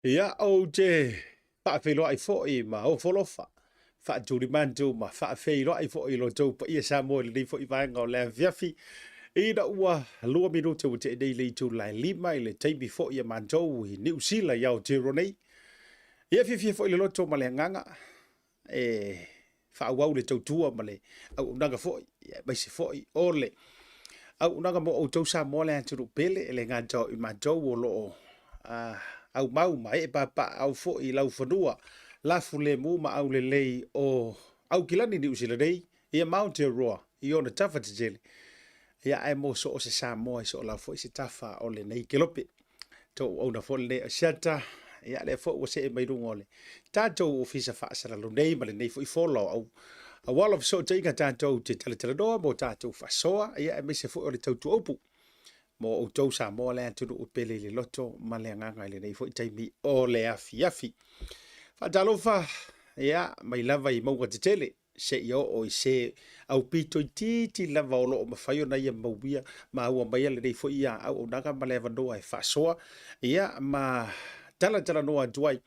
Ia, ou te faafeiloai foi ma ofo alofa, faatulimantu ma faafeiloai foi i lo outou paia Samoa i lenei foi vaega o le afiafi, ina ua 2 minute ua tea nei le itula e 5 i le taimi foi a matou i Niu Sila i Aotearoa nei. Ia, fiafia foi le loto ma le agaga e faaauau le tautua ma le auaunaga foi, aemaise foi o le auaunaga mo outou Samoa le atunuu pele, e le gata o i matou o lo o aumau ma ee papaaao foi i laufanua lafulemu ma aulelei o Aukilani Niu Sila nei, ia ma Aotearoa i ona tafa tetele, ia ae mo so o se Samoa i so o la foi se tafa o lenei kelope. Tou auauna foi lenei Asiata, ia lea foi ua see mai luga o le tatou ofisa faasalalau nei ma lenei foi fola o au auala o fesootaiga tatou te talatalanoa mo tatou faasoa, ia aemaise foi o le tautuaupu mo outou Samoa le atunuu pele i le loto ma le agaga i lenei foi taimi o le afiafi. Faatalofa, ia, mai lava i mauga tetele seia oo i se aupito itiiti lava o lo o mafai ona ia mauia maua maia lenei foi ia auaunaga ma le avanoa e faasoa ia ma talatalanoa atu ai.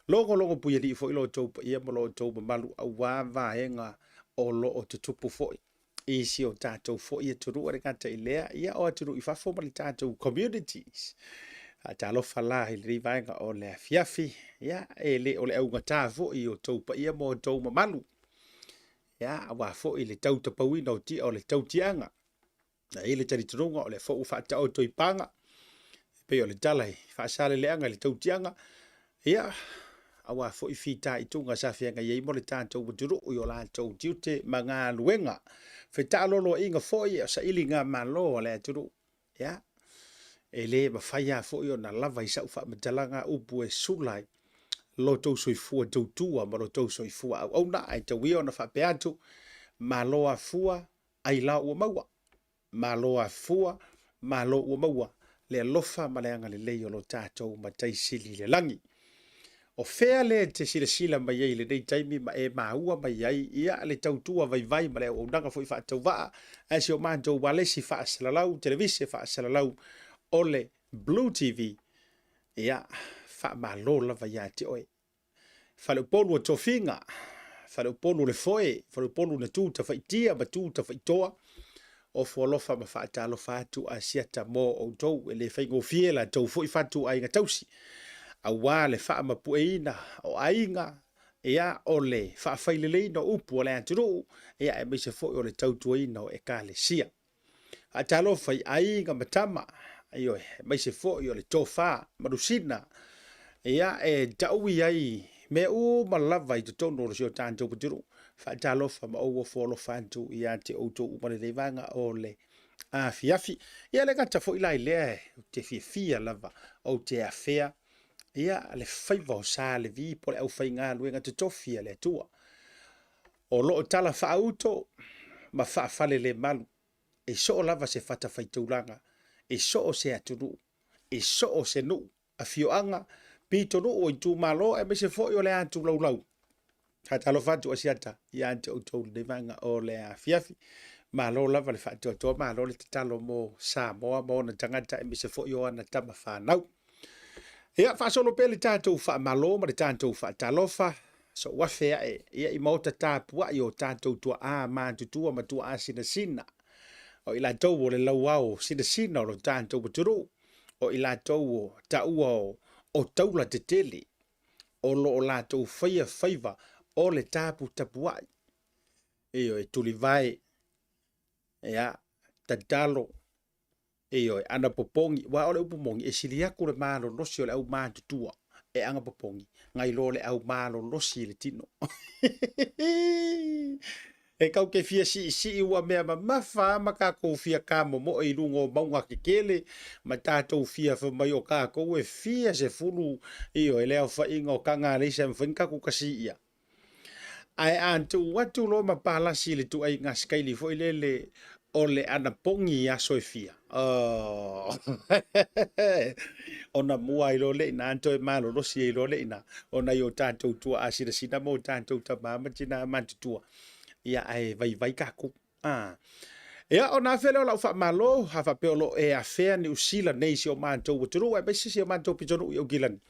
Logologo puialii foi lo outou paia ma lo outou mamalu aua vaega o lo o tutupu foi i si o tatou foi atunuu, e le gata i lea, ia o atunuu i fafo ma le tatou communities. Faatalofa la i lenei vaega o le afiafi, ia e le o le augata foi i outou paia ma outou mamalu, ia aua foi le tautapauina o tia o le tautiaga. E i ai le talitonuga o lea foi ua faataoto i paga, e pei o le tala i faasaleleaga i le tautiaga, ia aua foi fitaituga sa feagai ai mo le tatou atunuu i o latou tiute ma galuega. Fetaaloloaiga foi o sailigamalo a le atunuu, ia e le mafai lava foi ona lava i sau faamatalaga upu e sula ai lo outou soifua tautua ma lo outou soifua auauna, ae tau ia ona faapea atu, malo afua ailao ua maua. Malo afua, malo ua maua le alofa ma le agalelei o lo tatou Matai Sili i le lagi. O fea lea e te silasila mai ai i lenei taimi ma e maua mai ai ia le tautua vaivai ma le auaunaga foi faatauvaa a si o matou ualesi faasalalau, televise faasalalau o le Blue TV? Ia, faamalo lava ia te oe. Faleupolu o Tofiga, Faleupolu o le Foe, Faleupolu na tu tafaitia ma tu tafaitoa, ofo alofa ma faatalofa atu a siata mo outou, e le faigofie la tou foi fatuaiga tausi, aua le faamapueina o aiga, ia, o le faafaileleina o upu a le atunuu, ia, aemaise foi o le tautuaina o ekalesia. Faatalofa i aiga ma tama, ioe, aemaise foi o le tofa manusina, ia, e taui ai mea uma lava i totonu o si o tatou atunuu. Faatalofa ma ou ofo alofa atu ia te outou uma lenei vaega o le afiafi. Ia le gata foi la i lea, ou te fiafia lava ou te afea ia le faiva o Sa Levi po o le aufaigaluega totofi a le Atua. O lo o tala faauto ma faafalelemalu i so o lava se fatafaitaulaga, i so o se atunuu, i so o se nuu, afioaga, pitonuu o itumalo aemaise foi o le atulaulau. Faatalofa atu Asiata ia te outou lenei vaega o le afiafi. Malo lava le faatoatoa, malo le tatalo mo Samoa ma ona tagata aemaise foi o ana tama fanau. Ia, faasolo pea le tatou faamalo ma le tatou faatalofa, sou afe ae ia i maota tapuai o tatou tuaa matutua ma tuaa sinasina, o i latou o le lauao sinasina o lo tatou atunuu, o i latou o taua o taula tetele o lo o latou faia faiva o le taputapuai. Ioe, tulivae, ia, tatalo, Ioe, anapopogi, aua o le upu moni, e sili atu le malolosi o le aumatutua e anapopogi nai lo le aumalolosi i le tino. E tau te fia siisii ua mea mamafa lava ma tatou fia tamomoe i luga o mauga tetele ma tatou fia fai mai o tatou e fia sefulu, ioe, le aofaiga o tagaleisa e mafai ona tatou tasiia. Ae a tuu atu loa ma palasi i le tuaiga sikaili foi lele o le anapogi i aso e fia, oh, ona mua ai loa lea i ina, toe malolosi ai loa lea i ina, ona i o tatou tuaa sinasina ma o tatou tama ma tina matutua, ia ae vaivai tatou. Ah. Ia, ona afe lea o lau faamalo, a faapea o lo o e afea Niu Sila nei i si o matou atunuu, aemaise si o matou pitonuu i Aukilani.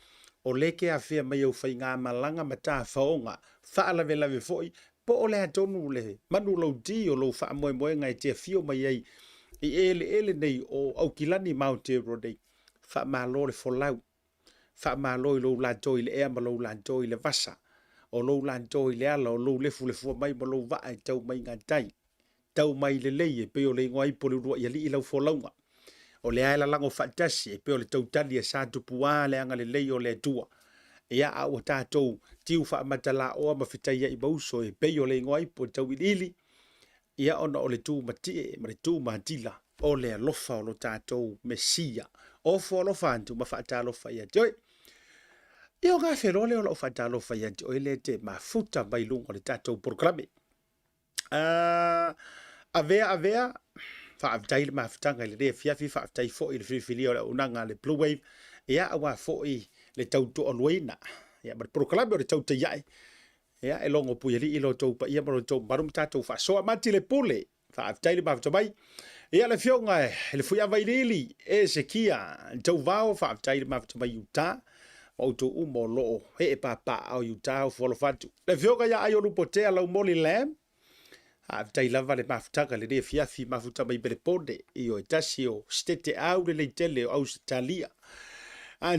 O lea e te afea mai au faigamalaga ma tafaoga faalavelave foi, po o le a tonu le manulauti o lou faamoemoega e te afio mai ai i eleele nei o Aukilani ma Aotearoa nei, faamalo le folau, faamalo i lou lato i le ea ma lou lato i le vasa, o lou lato i le ala, o lou lefulefua mai ma lou vaa e tau mai gatai. Tau mai lelei e pei o le igoa ipu o le uluai alii lau folauga. O lea e lalago faatasi e pei o le tautali a Satupuā le agalelei o le Atua. Ia, a ua tatou tiu faamatalaoa ma fetaiai ma uso e pei o le igoa ipu o le tauiliili, ia ona o le tumatie ma le tumatila o le alofa o lo tatou Mesia. Ofo alofa atu ma faatalofa ia te oe. Ia o gafe loa lea o lau faatalofa ia te oe lea te mafuta mai luga o le tatou polokalame. Avea, avea, faafetai le mafutaga i lenei afiafi, faafetai foi i le filifilia o le auaunaga a le Blue Wave, ia aua foi le tautoaluaina, ia ma le polokalame o le Tautai Ae, ia e logo puialii lo outou paia ma lo outou mamalu ma tatou faasoa. Mati le Pule, faafetai le mafuta mai. Ia le afioga i le Fuiava Iliili, Esekia Tauvao, faafetai le mafuta mai i Utah, ma outou uma o lo o ee papaaao i Utah, ofo alofa atu. Le afioga ia Aio Lupotea Laumoli Lam, faafetai lava le mafutaga i lenei afiafi, mafuta mai Melepone, ioe, tasi o setete au lelei tele o Ausetalia.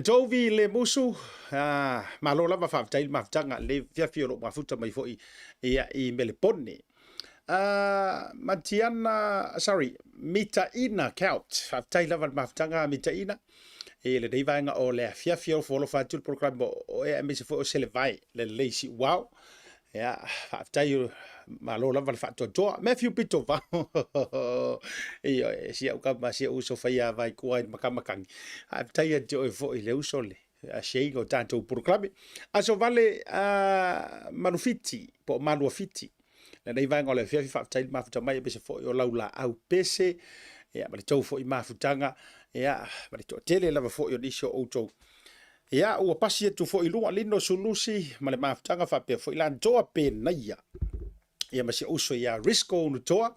Tovi Lemusu, malo lava faafetai le mafutaga i lenei afiafi o lo o mafuta mai foi ia i Melepone. Matiana, sorry, Mitaina Couch, faafetai lava le mafutaga Mitaina i lenei vaega o le afiafi, ofo alofa atu le polokalame o ea aemaise foi o Selevae le lelei siuao. Ia, faafetai, malo lava le faatoatoa. Matthew Pitovao, ioe, si au kama, si au uso faia vai kua i le makamakagi. Faafetai ia te oe foi le uso le asiaiga o tatou polokalame. Aso Vale Manufiti, po o Maluafiti, lenei vaega o le afiafi, faafetai le mafuta mai, aemaise foi o lau laau pese, ia, ma le tou foi mafutaga, ia, ma le toatele lava foi o nisi o outou. Ia, ua pasi atu foi i luga Lino Sulusi ma le mafutaga faapea foi Latoa Penaia, ia ma si uso ia Risco Unutoa,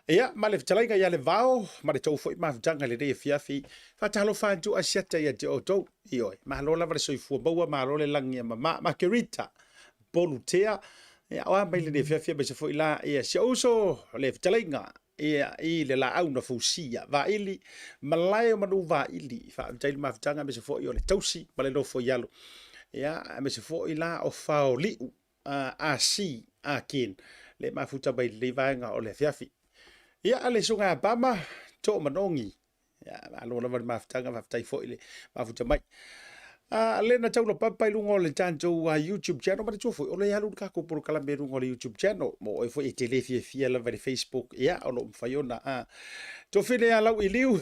ia, ma le fetalaiga ia Levao, ma le tou foi mafutaga i lenei afiafi. Faatalofa atu Asiata ia te outou. Ioe, malo lava le soifua maua, malo le lagi e mama. Makerita Polutea, ia, o a mai lenei afiafi, aemaise foi la ia si uso le fetalaiga ia i le laau na fausia vaili malae o manu vaili. Faafetai le mafutaga, aemaise foi o le tausi ma le nofo i alo, ia, aemaise foi la o Faoliu AC Akin le mafuta mai lenei vaega o le afiafi. Ia, le susuga ia Pama Toomanogi, ia, malo lava le mafutaga, faafetai foi le mafuta mai. Lena Taulapapa i luga o le tatou YouTube channel, manatua foi o lea e alu le tatou polokalame i luga o le YouTube channel, mo oe foi e te le fiafia lava i le Facebook, ia, o lo o mafai ona tofile ia lau iliu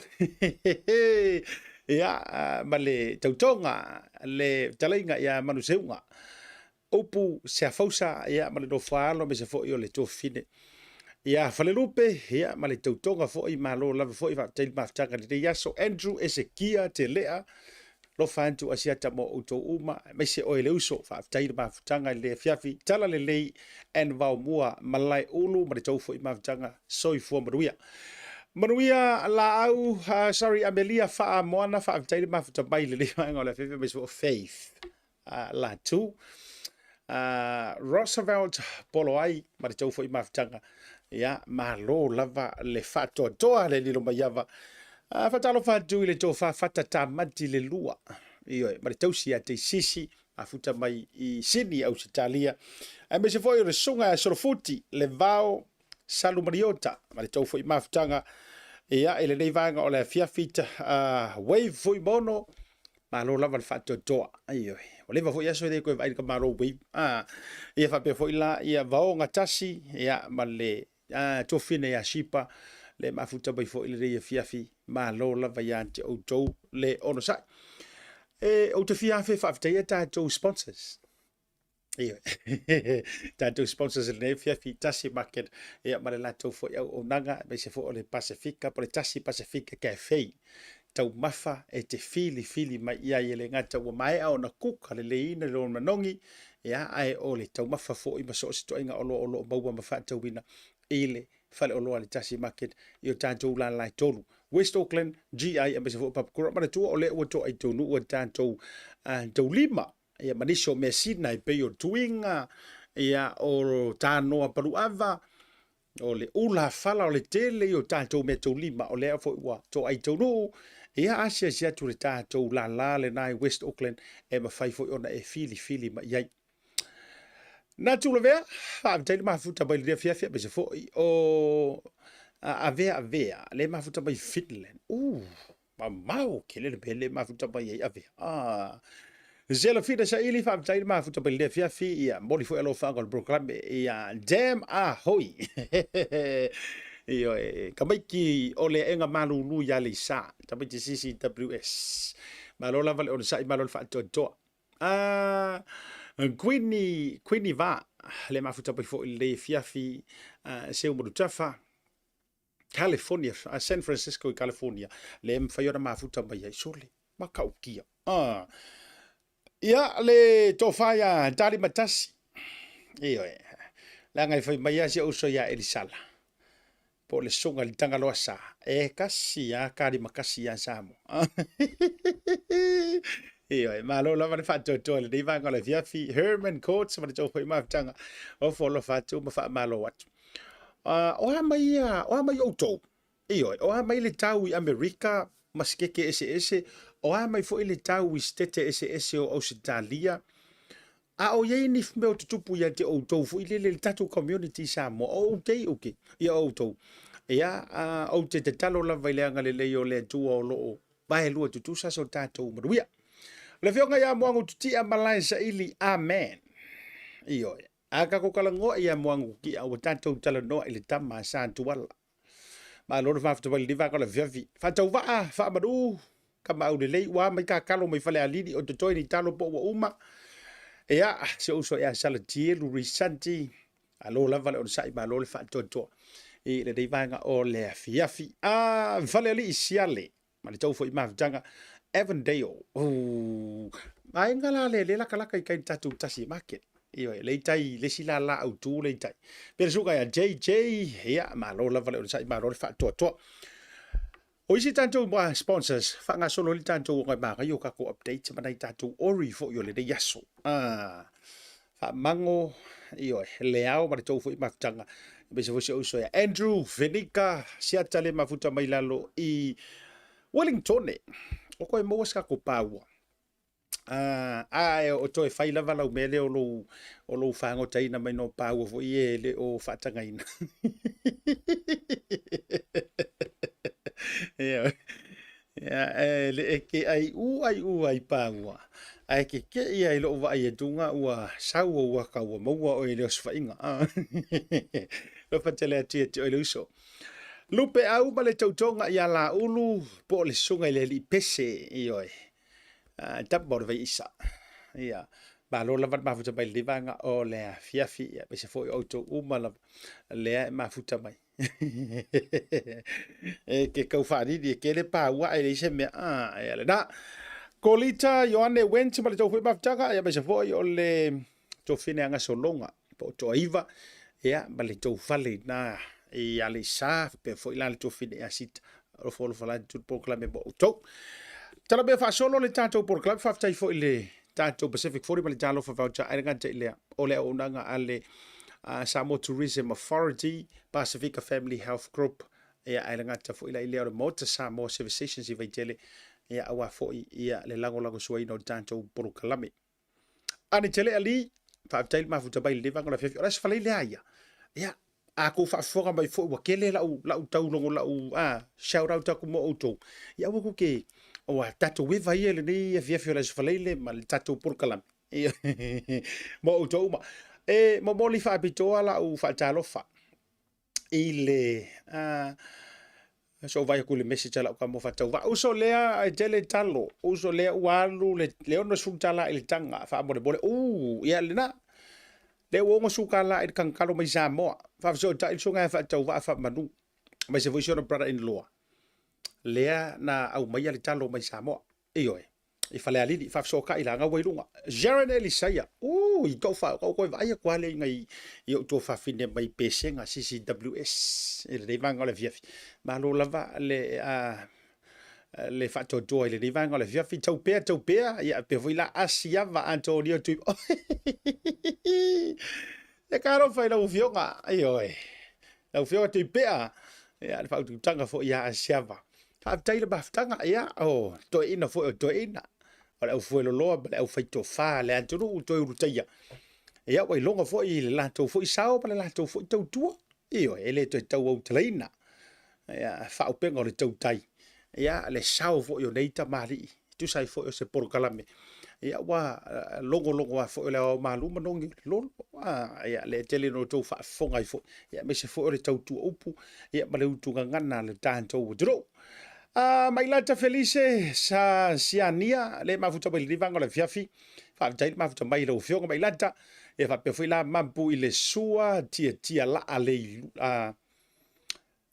ia, ma le tautoga le fetalaiga ia Manuseuga upu Seafausa, ia, ma le nofoaalo, aemaise foi o le tuafafine ia Falelupe, ia, ma le tautoga foi, malo lava foi, faafetai le mafutaga i lenei aso. Andrew Esekia Telea, lofa atu Asiata mo outou uma, aemaise oe le uso, faafetai le mafutaga i lenei afiafi, tala lelei and Vaomua Malaeulu, ma le tou foi mafutaga, soifua manuia. Manuia laau, sorry, Amelia Faamoana, faafetai le mafuta mai i lenei vaega o le afiafi, aemaise foi o Faith Latu, Roosevelt Poloai ma le tou foi mafutaga. Ia, malo lava le faatoatoa le lilo maiava. Faatalofa atu i le tofa Fata Tamati le lua. Ioe, ma le tausi ia Teisisi, mafuta mai i Sini, Ausetalia. Aemaise foi o le susuga ia Solofuti, le vao Salumaliota, ma le tou foi mafutaga. Ia, i lenei vaega o le afiafi, Wave Fuimono, malo lava le faatoatoa. Ioe, ua leva foi aso e le toe vaai i le tamalo Wave. Ia faapea foi la, ia Vaoga Tasi, ia, ma le tuafafine ia Shipa, le mafuta mai foi i lenei afiafi, malo lava ia te outou le onosai. E, ou te fia afe faafetaia tatou sponsors. Ioe. Tatou sponsors i lenei afiafi, Tasi Market, ia, ma le latou foi auaunaga, aemaise foi o le Pasefika, po o le Tasi Pasefika Cafe. Taumafa e te filifili mai i ai, e le gata ua maea ona kuka leleiina le lona manogi, ia, ae o le taumafa foi ma so o se ituaiga oloa o lo o maua ma faatauina i le faleoloa a le Tasi Market i o tatou lala e tolu. West Auckland, GI aemaise foi o Papakura. Manatua o lea ua toai taunuu a tatou taulima ia ma nisi o measina e pei o tuiga, ia o tanoa paluava, o le ula fala o le tele ia o tatou mea taulima o lea foi ua toai taunuu. Ia asiasi atu le tatou lala lena i West Auckland e mafai foi ona e filifili mai i ai. Natu Lavea, faafetai le mafuta mai lenei afiafi aemaise foi o Avea Avea, le mafuta mai Finland. Mamao tele le mea le mafuta mai ai Avea. Ah. Zelafina Saili, faafetai le mafuta mai lenei afiafi, ia moli foi alofaga o le polokalame, ia damn ahoi. Ioe, tamaiti o le aega malulu i Aleisa, tamaiti CCWS. Malo lava le onosai, malo le faatoatoa. Ah, Queenie, Queenie Va, le mafuta mai foi i lenei afiafi, Seu Malutafa, California, San Francisco i California, le mafai ona mafuta mai ai, sole, matautia. Ah. Ia, le tofa ia Tali Matasi, ioe, leaga e fai mai lava si ou uso ia Elisala, po o le susuga i le Tagaloa Sa, e kasi lava Kalimakasi ia Samoa. Ioe, malo lava le faatoatoa i lenei vaega o le afiafi. Herman Courts ma le tou foi mafutaga, ofo alofa atu ma faamalo atu. O a mai ia, o a mai outou? Ioe, o a mai le tau i Amerika ma sikeke eseese, o a mai foi le tau i sitete eseese o Ausetalia, A o i ai ni mea o tutupu ia te outou foi lele le tatou community i Samoa, o outei okay, ia outou. Ia, ou te tatalo lava i le agalelei o le Atua o lo o vaelua tutusa so tatou manuia. O le afioga ia Moagu Tutia Malae Saili, amen. Ioe. A tatou talanoa ia Moagu Tutia, ua tatou talanoa i le tama a Sa Tuala. Malo le faafetai mai lenei vaega o le afiafi. Faatauvaa, faamanu, kamaau lelei, ua mai tatalo mai Falealili o totoe ni talo po ua uma. Ia, si ou uso ia Salatielu Risanti, alo lava le onosai, malo le faatoatoa i lenei vaega o le afiafi. A Falealii Siale, ma le tou foi mafutaga, Avondale. Vaega la le le lakalaka i kai tatou tasi market. Ioe, le tai le isi lala autu le tai. Pe le suka ia JJ, ia malo lava le onosai, malo le faatoatoa. O isi tatou sponsors, faagasolo ai le tatou ona e manaia o tatou updates ma nai tatou ori foi o lenei aso. Faamago, ioe, le ao ma le tou foi mafutaga. Aemaise foi si ou uso ia Andrew Venika, siata le mafuta mai lalo i Wellingtone. O koe maua se tatou paua. Ae o toe fai lava lau mea lea o lou, o lou fagotaina mai no paua foi e le o faatagaina. Ia, ia, e le e ke ai u ai u ai paua. Ae ke ke ia i lou vaai atuga ua sau o ua ka ua maua o e le osofaiga. Lofa tele atu ia te oe le uso. Lupe au ma le tautoga ia Laulu po o le susuga i le alii pese, ioe. Tama o le Vaiisa. Ia, malo lava le mafuta mai lenei vaega o le afiafi, ia, aemaise foi o outou uma lava lea e mafuta mai. E ke kau whaariri, e kele pāua ai leai se mea. Ah, ia lena. Kolita Ioane Wentz ma le tou foi mafutaga, ia aemaise foi o le tofine Agasologa po o Toaiva, ia, ma le tou fale i na i Aleisa, faapea foi la le tofine ia Sita. Alofa alofa la tu polokalame mo outou. Tala mea faasolo le tatou polokalame, faafetai foi le tatou Pacific 40 ma le Talofa Voucher, ai le gata i lea, o le auaunaga a le Samoa Tourism Authority, Pasifika Family Health Group, ia, ai le gata foi la i lea o le Maota Samoa Service Stations i Vaitele, ia, aua foi ia le lagolagosuaina o le tatou polokalame. Ane tele ali, faafetai le mafuta mai i lenei vaega o le afiafi. O le aso Faraile lava ia. Ia, a tou faafofoga mai foi ua tele lau, lau taulogo, lau shout out atu mo outou. Ia aua tou te, ua tatou eva ia i lenei afiafi o le aso Faraile ma le tatou polokalame. Ia, mo outou uma. E momoli faapitoa lau faatalofa i le so vai atu i le message a lau tama faatauvaa. Uso lea e tele talo, uso lea ua alu le $60 i le taga faamolemole. Ia lena. Lea ua $60 i le tagatalo mai Samoa. Faafesootai le susuga ia faatauvaa faamanu. Aemaise foi si ona brother in law. Lea na aumaia le talo mai Samoa. Ioe. I Falealili, faafesootai la, ua i luga. Jaren Elisaia. Ui, tou fa, tou toe vaai atu lava lea i nai i ou tuafafine mai Pesega CCWS i lenei vaega o le afiafi. Malo lava le a le faatoatoa i lenei vaega o le afiafi. Tau pea, tau pea, ia pea foi la Asiava Antonio Tui. E talofa i lau Afioga, ioe, lau Afioga Tuipea, ia le faautautaga foi ia Asiava. Faafetai le mafutaga, ia, o toeaiina foi o toeaiina, o le aufueloloa ma le aufaitofa a le atunuu toe ulutaia. Ia, ua iloga foi i le latou foi sao ma le latou foi tautua. Ioe, e le toe tau autalaina ia, faaupega o le tautai, ia, le sao foi o nei tamalii, tusa ai foi o se polokalame, ia, ua logologoa foi o le aoaomalu ma nogi o le lolo. Ah, ia, le tele ina outou faafofoga ai foi, ia, aemaise foi o le tautua upu, ia, ma le utu gagana a le tatou atunuu. Ah, Mailata Felise sa Siania, le mafuta mai lenei vaega o le afiafi. Faafetai le mafuta mai i lau Afioga Mailata. Ia faapea foi la Mapu i le sua tiatia laa le,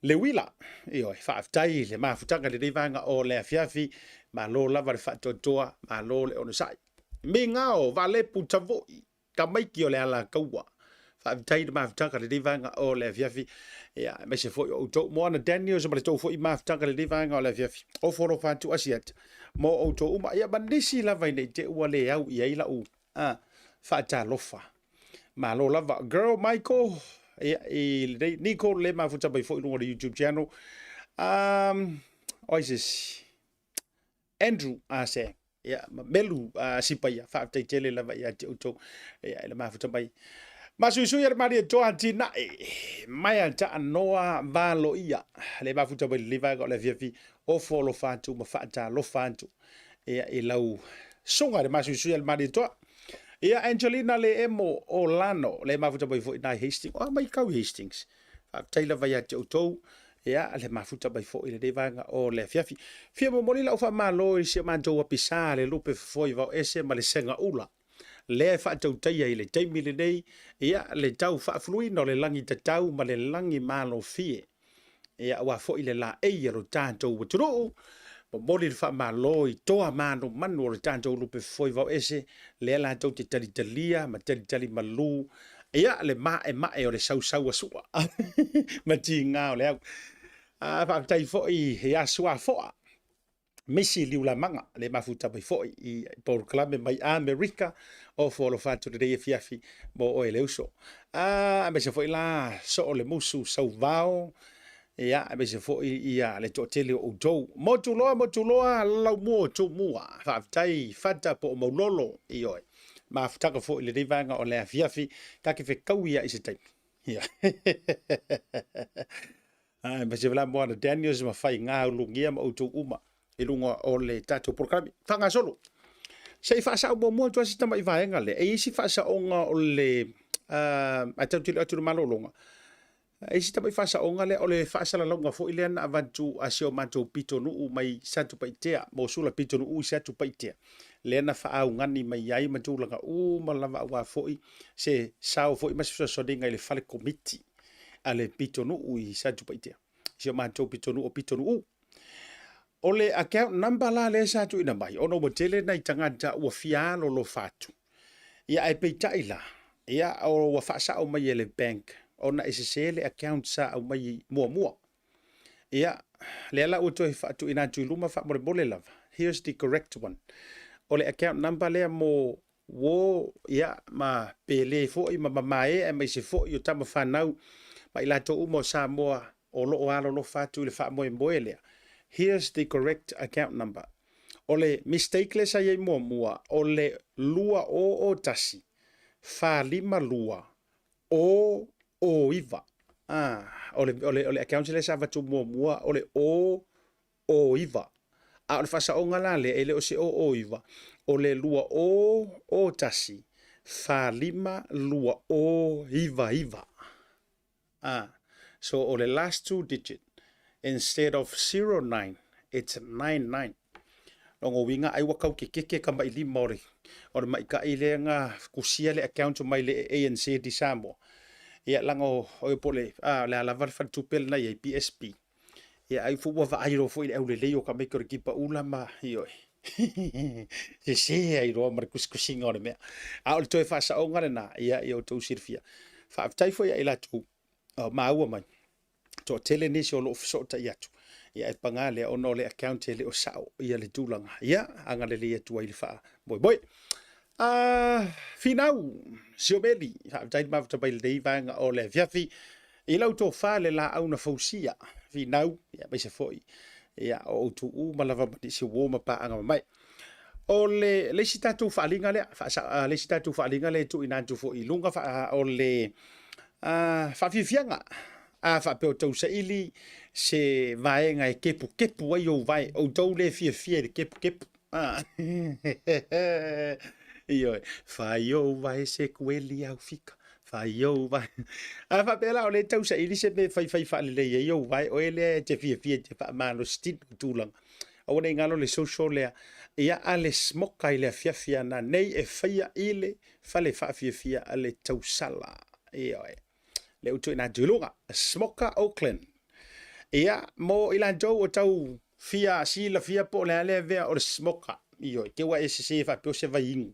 le uila. Ioe, faafetai le mafutaga i lenei vaega o le afiafi. Malo lava le faatoatoa, malo le onosai. Migao, Valepu Tavoi, Tamaiti o le Alataua. Faafetai le mafutaga i lenei vaega o le afiafi. Ia, aemaise foi o outou Moana Daniels ma le tou foi mafutaga i lenei vaega o le afiafi. Ofo alofa atu Asiata mo outou uma. Ia, ma nisi lava ina i te ua le au i ai lau faatalofa. Malo lava. Girl Michael, ia, i lenei, Nico le mafuta mai foi i luga o le YouTube channel. O ai se isi? Andrew Asang, ia, ma Melu Sipaia, faafetai tele lava ia te outou, ia, i le mafuta mai. Masuisui a le Malietoa Atinae, Maea Taanoa Valoia, le mafuta mai lenei vaega o le afiafi, ofo alofa atu ma faatalofa atu, ia, i lau susuga i le Masuisui a le Malietoa. Ia, Angelina Le Emo Olano, le mafuta mai foi nai Hastings, o mai kau i Hastings. Faafetai lava ia te outou, ia, le mafuta mai foi i lenei vaega o le afiafi. Fia momoli lau faamalo i si o matou apisa le lupe fofoi vaoese ma le segaula, lea e faatautaia i le taimi lenei, ia, le tau faafuluina o le lagi tatau ma le lagi malofie. Ia, aua foi le laei a lo tatou atunuu, momoli le faamalo i toa manumanu o le tatou lupe fofoi vaoese, lea latou te talitalia ma talitali malu, ia, le maemae o le sausau a sua ma tiga o le au. A, faafetai foi ia Suafoa Misi Liulamaga, le mafuta mai foi i polokalame mai Amerika, ofo alofa atu lenei afiafi mo oe le uso. A, aemaise foi la soo le musu sauvao, ia, aemaise foi ia le toatele o outou. Motuloa, Motuloa, Laumuo, Tumua, faafetai Fata po o Maulolo, ioe. Mafutaga foi i lenei vaega o le afiafi, ta te fetaui ia i se taimi. Ia. Aemaise foi la Moana Daniels ma Faiga Ulugia ma outou uma i luga o le tatou polokalame. Faagasolo. Se i faasao muamua atu lava si tamai vaega lea. E i ai si faasaoga o le ae tatou te le o atu i le malologa. E i ai si tamai faasaoga lea o le faasalalauga foi lea na avatu a si o matou pitonuu mai Satupaitea, mo Sula Pitonuu i Satupaitea, lea na faaaugani mai ai ma tulaga uma lava aua foi se sao foi ma se fesoasoaniga i le fale komiti a le pitonuu i Satupaitea, si o matou pitonuu o Pitonuu. O le account number la lea sa tuuina mai, ona ua tele nai tagata ua fia alolofa atu. Ia ae peitai la, ia ua faasao mai e le bank ona e sese le account sa aumai muamua. Ia, lea la ua toe faatuuina atu i luma faamolemole lava. Here's the correct one. O le account number lea mo uo, ia, ma Pele foi ma Mamae aemaise foi o tama fanau ma i latou uma o Samoa o lo o alolofa atu i le faamoemoe lea. Here's the correct account number. O le mistake lea sa i ai muamua, o le 201 452 0 09. Ah, o le account lea sa avatu muamua o le 0 09. A o le faasaoga la lea, e le o se 009, o le 201 45 299. Ah, so o le last two digit, instead of 09, it's 99. Lona uiga ai ua tau kekeke tamailima o le o le maitai lea na tusia le account mai le ANZ i Samoa. Ia laga o o po o le a le a lava le faletupe lena i ai PSB. Ia ai foi ua vaai loa foi i le aulelei o tamaiti o le kipa ula ma ioe. Sese ai loa ma le tusitusiga o le mea. A o le toe faasaoga lena, ia, ia outou silafia. Faafetai foi ia i latou o maua mai, toatele nisi o lo o fesootai atu, ia ae paga lea ona o le account e le o sao ia le tulaga, ia agalelei atu ai le faamoemoe. Finau, Siomeli, faafetai le mafuta mai lenei vaega o le afiafi i lau tofa le laau na fausia, Finau, ia aemaise foi ia o outou uma lava ma nisi o uo ma paaga mamae. O le, le isi tatou faaaliga lea, faasa, le isi tatou faaaliga lea e tuuina atu foi i luga, faa, o le faafiafiaga. A faapea o tausaili se vaega e kepukepu ai ou vae, outou le fiafia i le kepukepu. Ioe, fai ou vae se kueli au fika, fai ou vae. A faapea la o lea e tausaili se mea e faifai faalelei ai ou vae, oe lea e te fiafia e te faamalositino tulaga. Aua ne i galo le social lea ia a le smoka i le afiafi a nanei e faia i le fale faafiafia a le tausala. Ioe. Lea ua tuuina atu i luga. Smoka Oakland. Ia, mo i latou o tau fia silafia po o le a le avea o le smoka. Ioe, te ua e sese faapea o se vaiinu.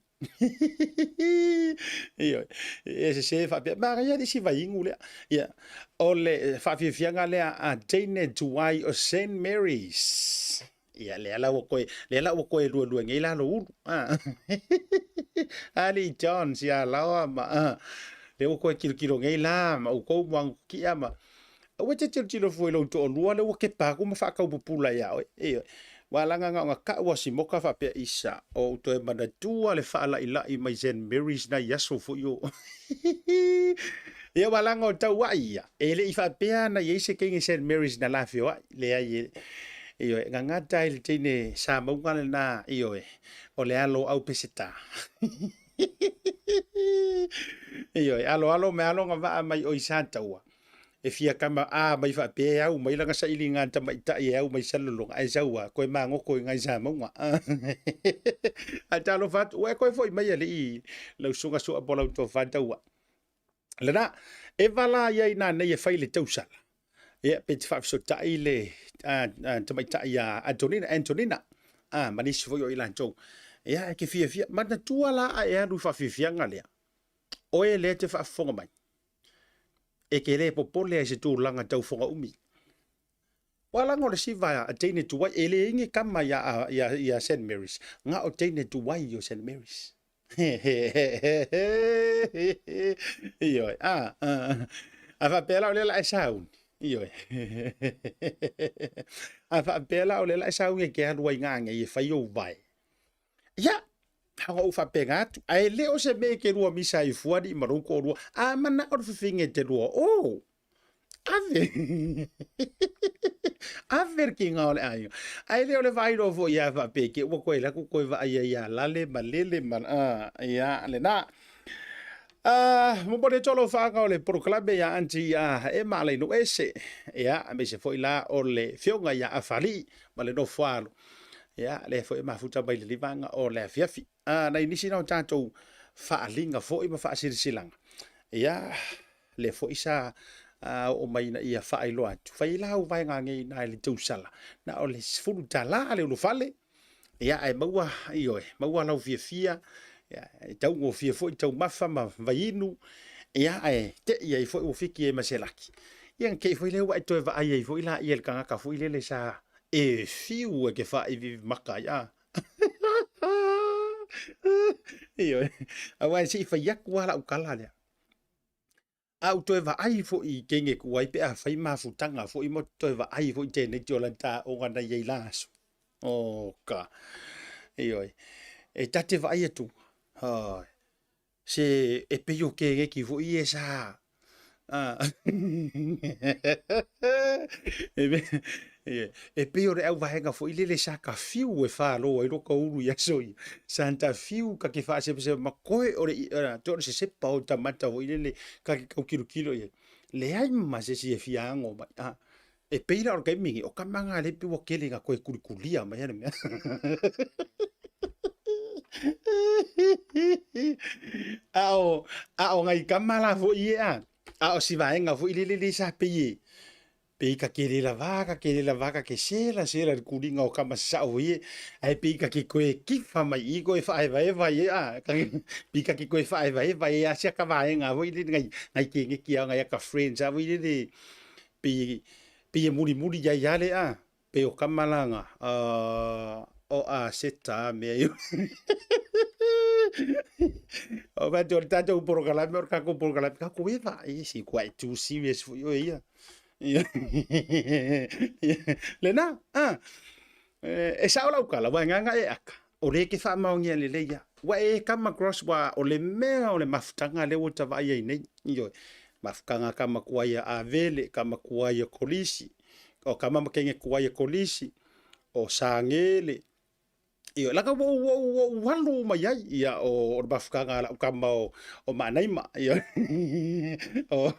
Ioe, e sese faapea, manaia le isi vaiinu lea. Ia, o le faafiafiaga lea a teine tuai o St. Mary's. Ia, lea la ua koe, lea la ua koe luelue nei la lo ulu. Ah. Ali Jones ia laoa ma ah. Lea ua koe kilokilo nei la ma outou moanukia ma Aua e te tilotilo fua i lou toalua lea ua kepa atu ma faataupupula ia oe. Ioe. Ua laga na ona tau a Simoka faapea isa, o ou toe manatua le faala'ilai mai St. Mary's nai aso foi o. Ia ua laga o taua'i ia, e le i faapea na i ai se teine St. Mary's na lafeoai. Leai e, ioe, gagata ai le teine sa mauga lena, ioe, o le alo au Peseta. Ioe, aloalo me alo na vaa mai oi Sataua. E fia kama a mai faapea e au mai lana sailiga a tamaitai e au mai Salelologa, ae sau a koe magoto i ngai Samauga. Ae talofa atu, ua e koe foi mai alii lau susuga Sua po lau tofa taua. Lena, e vala ia i nanei e fai le tausala. Ia, pe te faafesootai le tamaitai ia Antonina, Antonina, ma nisi foi o i latou. Ia, e ke fiafia, manatua la a e alu i faafiafiaga lea, oe lea te faafofoga mai. E te le popole ai se tulaga tau foga umi. Ua laga o le siva a teine tuai, e leai ni kama ia, ia, ia St. Mary's, nga o teine tuai o St. Mary's. Ioe, a, a, a faapea la o lea la e sauni. Ioe. A faapea la o lea la e sauni e ke alu ai ngā nei e fai ou vae. Ia, ona ou faapena atu, ae le o se mea e te lua misa ai fua alii ma lou toalua, a manao le fafine e te lua, oh, ave, ave le kiga o le aiga. Ae le o le vaai loa foi ia faapea ke ua koe laku koe vaai ai ia lale ma lele ma, ia, lena. Momoli atu alofaaga o le polokalame ia Aunty ia Emma Alainuese, ia, aemaise foi la o le fioga ia Afalii ma le nofoalo. Ia, lea foi e mafuta mai le livaga o le afiafi. A, nai nisi na o tatou faaaliga foi ma faasilasilaga. Ia, lea foi sa oo mai ina ia faailoa atu. Fai la au vaega nei na i le tausala, na o le $10 le ulufale. Ia, ae maua, ioe, maua lau fiafia, ia, e taugofie foi taumafa ma vaiinu, ia, ae tei ai foi ua fiki ai ma se laki. Ia, na tei foi lea ua e toe vaai ai foi la ia le tagata foi lele sa e fiu e ke faaiviivi maka ai, a. Ioe, aua e se i fai atu lava lau tala lea. A ou toe vaai foi i teine tuai pe a fai mafutaga foi ma toe vaai foi i tenei te ola taoga na i ai la aso. Oh ka. Ioe. E ta te vaai atu, oh, se e pei o keneki foi e sa e pei o le auvaega foi lele sa ka fiu e falo ai loka ulu i aso ia. Sa ta fiu ka ke faasepasepā ma koe o le toe o le sesepa o tamata foi lele ka ke taukilokilo i ai. Leai ma se isi e fia ago mai. E pei la o le taimi lenei, o tama na lea pei ua tele ina toe kulikulia mai le mea. A o, a o nai tama la foi ia, a o si vaega foi lele le sa pei e, Pei ka ke le lava, ka ke le lava, ka ke sela sela i le kuliga o kama sasao ia, ae pei ka ke koe kifa mai i koe faaevaeva ai a, pei ka ke koe faaevaeva ai a sia ka vaega foi lele ngai ngai keneki a ngai aka friends a foi lele pei pei e mulimuli ai a le a pei o kama la nga o a seta mea i o va te o le tatou polokalame o le tatou polokalame ka koe va e si quite too serious foi oe ia lena a e sao lau tala ua e gaga e aka o le ke faamaonia lelei ia ua e come across ua o le mea o le mafutaga lea ua ta vaai ai nei ioe mafutaga kama kuai a Avele kama kuai a Kolisi o kama ma kenge kuai a Kolisi o Sagele ioe laka ua ou ua ou ua ou alu mai ai ia o o le mafutaga a lau kama o o Maanaima ioe o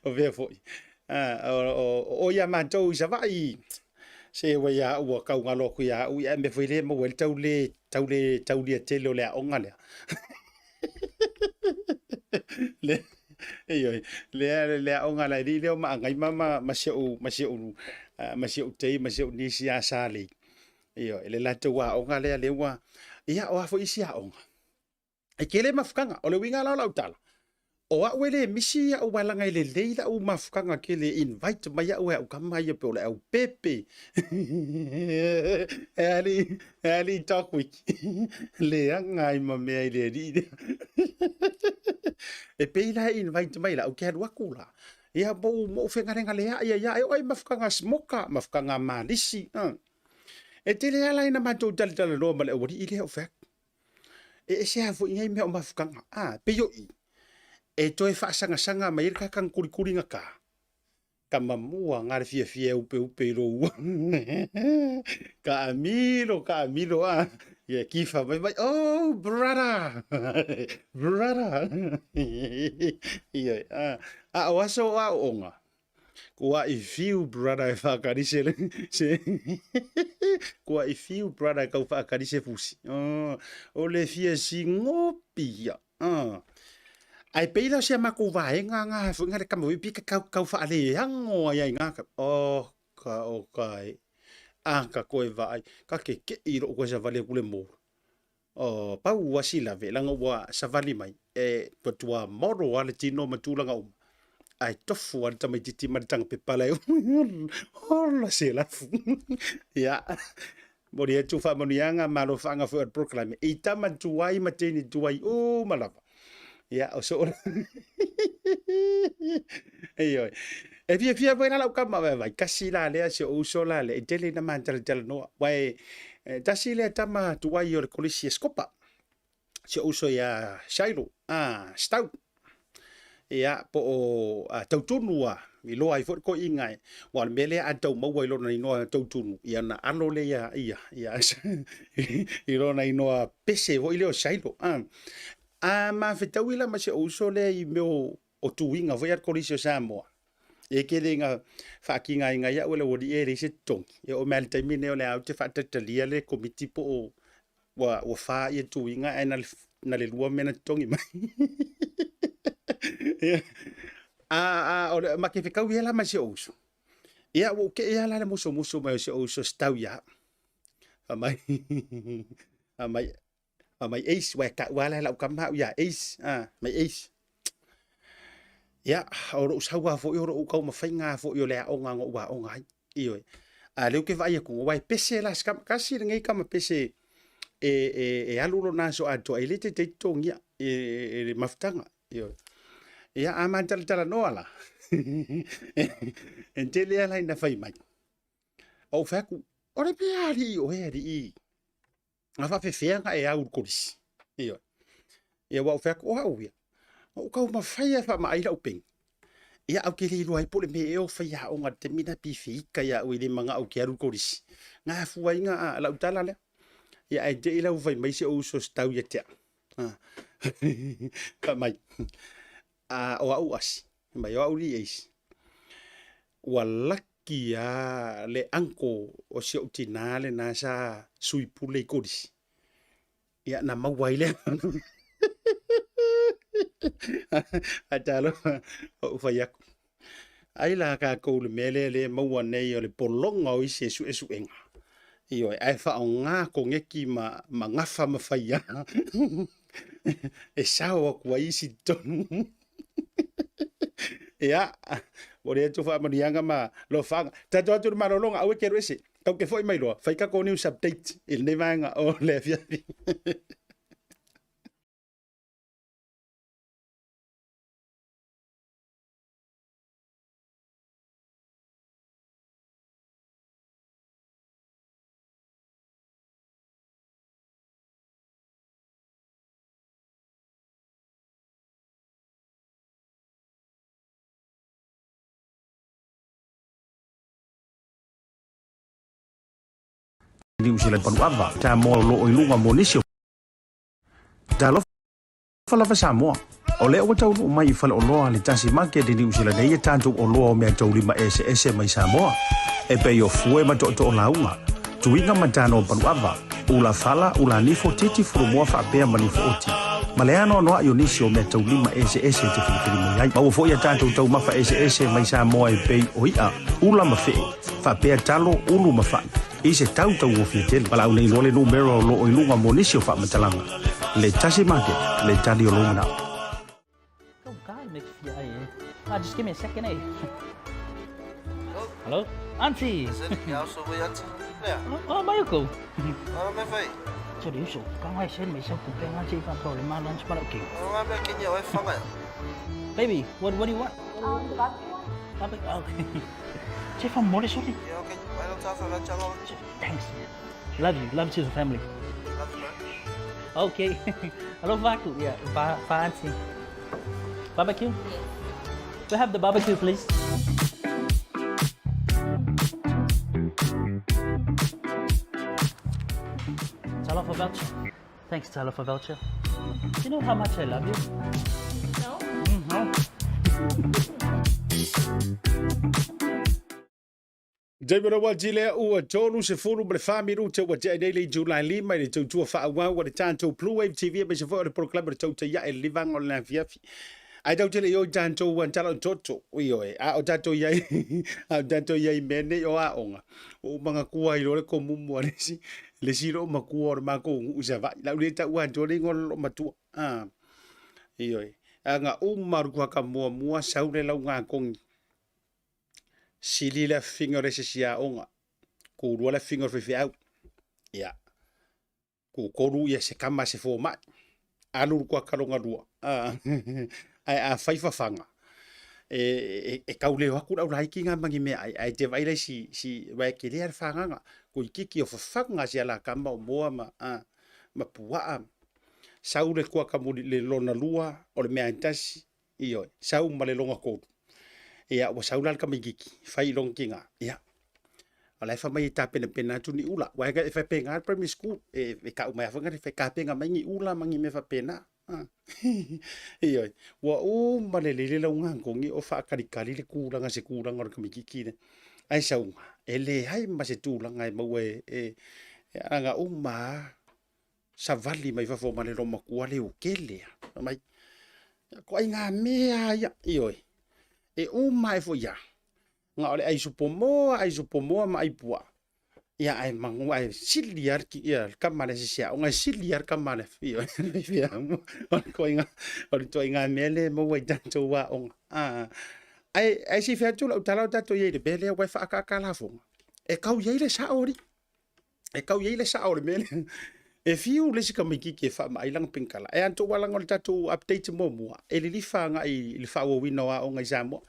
o mea foi o o o ia matou i Savaii se ua ia ua tau galo atu ia au ia mea foi le maua ai le tau le tau le taulia tele o le aoga lea le ioe lea le aoga la alii lea o Maagaima ma ma si ou ma si ou ma si ou tei ma si ou nisi ia Salei ioe le latou aoga lea lea ua ia o a foi isi aoga e tele mafutaga. O le uiga la o lau tala, o au e le misi au ae laga e lelei lau mafutaga tele e invite mai au e au tama ia pe o le au pepe. E alii, e alii talk week. Leaga ai ma mea i le alii lea. E pei la e invite mai la, ou te alu atu la. Ia mo ou fegalegaleai ai lava, e oo ai mafutaga smoka, mafutaga malisi. E tele lava la ina matou talatalanoa ma le aualii lea ou fai atu. E ese lava foi nei mea o mafutaga. A, pei o i, e toe faasagasaga mai ai le tagata na kulikuli gata, tama mua nga le fiafia e upeupe i lou ua. Taamilo, taamilo, a, ia kifa mai mai, oh, brother, brother. Ia, a, a o aso o aoaoga, Kua i fiu brother e whakari se, se kua i fiu brother e kau whakari se fusi. Oh, o le fia si ngopi ia. Oh. Ai pei la sia makou vaenga ngā he whainga le kama wi pika kau kau whaaleango ai ai ngā ka. Oh, ka o kai. Ah, ka koe vaai. Ka ke ke i ro koe sa vale kule mō. Oh, pau ua silave, langa ua savali mai, e tua moro a le tino ma tulaga uma. Ae tofu a le tamaititi ma le tanga pepa lai, hola se lafu. Ia, moli atu faamanuiaga ma alofaga foi o le polokalame, i tama tuai ma teine tuai uma lava. Ia, o soo Ioe. E fiafia foi la lau kama vaivai, tasi la lea si ou uso la lea, e tele ina matalanoa. Ua e, tasi lea tama tuai o le kolisi e Skopa, si ou uso ia Shiloh, ah, Stout. Ia, po o a, Tautunu a, i loa ai foi le toeaina e, ua o le mea lea a tau maua i lona inoa Tautunu, ia na alo lea ia, ia, i lona inoa pese foi lea o Shiloh. Ah. A mafetaui la ma si ou uso lea i mea o, o tuiga foi a le Kolisi o Samoa. E tele ina faatigaina ai au e le aualii e leai se totogi. E oo mai lava i le taimi lenei o lea ou te faatalitalia le Komiti po o ua, ua fa ia tuiga ae na le, na le lua mea na totogi mai. A, a, o le, ma te fetaui ai la ma si ou uso. Ia, ua ou tei lava la le musumusu mai o si ou uso se tau ia au. Fai mai, fai mai, Fai mai Ace, ua e tau lava lau tama au ia Ace, ah, mai Ace. Ia, o lou sau lava foi o lou taumafaiga lava foi o le aoga na ou aoga ai. Ioe. A lea ou te vaai atu, aua e pese la si tama, tasi lenei tama pese e, e, e alu lona aso atoa, e le taitai totogia e, e, le mafutaga. Ioe. Ia, a matalatala noa la, e tele lava la ina fai mai. Ou fai atu, o le mea alii oe alii, A faafefea ona e au i le kolisi? Ioe. Ia ua ou fai atu, o au ia, na ou taumafai lava e faamaai lau peni. Ia ae ou te le iloa ai po o le mea ea o faiaoga i le taimi lena pe feita ia au e le manao ou te alu i le kolisi. Na afua ai na lau tala lea. Ia ae te i la ua fai mai si ou uso se tau ia te au. Fai mai, a o au asi, fai mai o au li aisi. Ua laki lava le uncle o si ou tinā lena sa sui pule i Kolisi. Ia, na maua ai lea. Ae talofa, ou fai atu. Ai la tatou le mea lea lea e maua nei o le pologa o isi suesuega. Ioe, ae faaaoga koneki ma, ma gafa ma faia e sao atu ai isi totonu. Ia, mo le atu faamanuiaga ma lofaga. Tatou atu le malologa, aua e te alu ese. Tau te foi mai loa, fai tatou news update i lenei vaega o le afiafi. Niu Sila Paluava, Samoa o lo o i luga mo nisi o Talofa lava Samoa. O lea ua taunuu mai i faleoloa le Tasi Market i Niu Sila nei e tatou oloa o meataulima eseese mai Samoa, e pei o fue ma tootoo lauga, tuiga ma tano paluava, ula fala, ula nifo, titi fulumoa faapea ma nifo oti, ma le anoanoai o nisi o meataulima eseese e te filifili mai ai. Maua foi a tatou taumafa eseese mai Samoa e pei o i'a, ula ma fe'e, faapea talo, ulu ma fa'i, i se tau tauofie tele. Valaau nei loa le numera o lo o i luga mo nisi o faamatalaga. Le Tasi Market, le tali o lou manao. Go God, make you feel, eh? Ah, just give me a second, eh? Hello? Auntie! Oh, mai ko. 这里手刚开始没收股票，这方头你妈 lunch 不了给。Baby, what do you want? The barbecue one? Barbecue. Okay. 这放摩的兄弟。Thanks. Love you. Love to the family. Okay. Hello, Vaku. Yeah, Va Va auntie. Barbecue? We have the barbecue, please. Talofa voucher. Thanks, Talofa voucher. Do you know how much I love you? No? No. Taimi o ua lea ua 34 minute ua tea nei le July 5 i le tautua faaauau a le tatou Blue Wave TV aemaise foi o le polokalame o le tautai ae le livaga o le afiafi. Ae tau tele i o i tatou ua tala o toto, ioe, a o tatou i ai, a o tatou i ai i mea nei o aoga, ua ou manatua ai loa le komumu a le isi, le isi loomatua o le matou nuu i Savaii. O le a ou le taua atu le igoa o le loomatua. A, ioe, a na uma le kuaka muamua sau le lauga kogi. Sili le afifiga o le asiasi aoga, kulua le afifiga o le faifeau. Ia, kutolu ia se kama se fomai. Alu le kuaka lona lua. Ae afai fafaga, e, e, e tau leo atu le au laiti na ma ni meaai, ae te vaai la i si, si, aua e tele lava le fagaga. Toeitiiti o fafaga si alakama o moa ma, a, ma puaa. Sau le kuaka muli, le lona lua, o le mea e tasi, Ioe, sau ma le lona tolu. Ia, ua sau la le tamaititi, fai i lona tina. Ia, o la e fai mai e tapenapena atu ni ula. Ua e faapena le primary school, e, e tau mai lava foi e tapena mai ni ula ma ni mea faapena. Ah. Ioe, ua uma lelei le lauga togi o faakalikali le tulaga se tulaga o le tamaititi lea. Ae sauga, e leai ma se tulaga e maua e, e, e ana uma lava savali mai fafo ma le loomatua leokele a. Fai mai, ituaiga mea ia, ioe, e uma ae foi lava, na o le ai supo moa, ai supo moa ma ai puaa. Ia ae manu ae sili lava le le tama a le asiasi aoga, e sili lava le tama a le, ioe, o le ituaiga, o le ituaiga mea lea e maua i tatou aoga. Ae, ae se i fai atu lau tala o tatou i ai i le mea lea aua e faaataata lafoga, e tau i ai le sao alii. E tau i ai le sao o le mea lea. E fiu le isi tamaititi e faamaai lana penikala. E antou alaga o le tatou update muamua, e lilifa agai i le faaauauina o aoga i Samoa.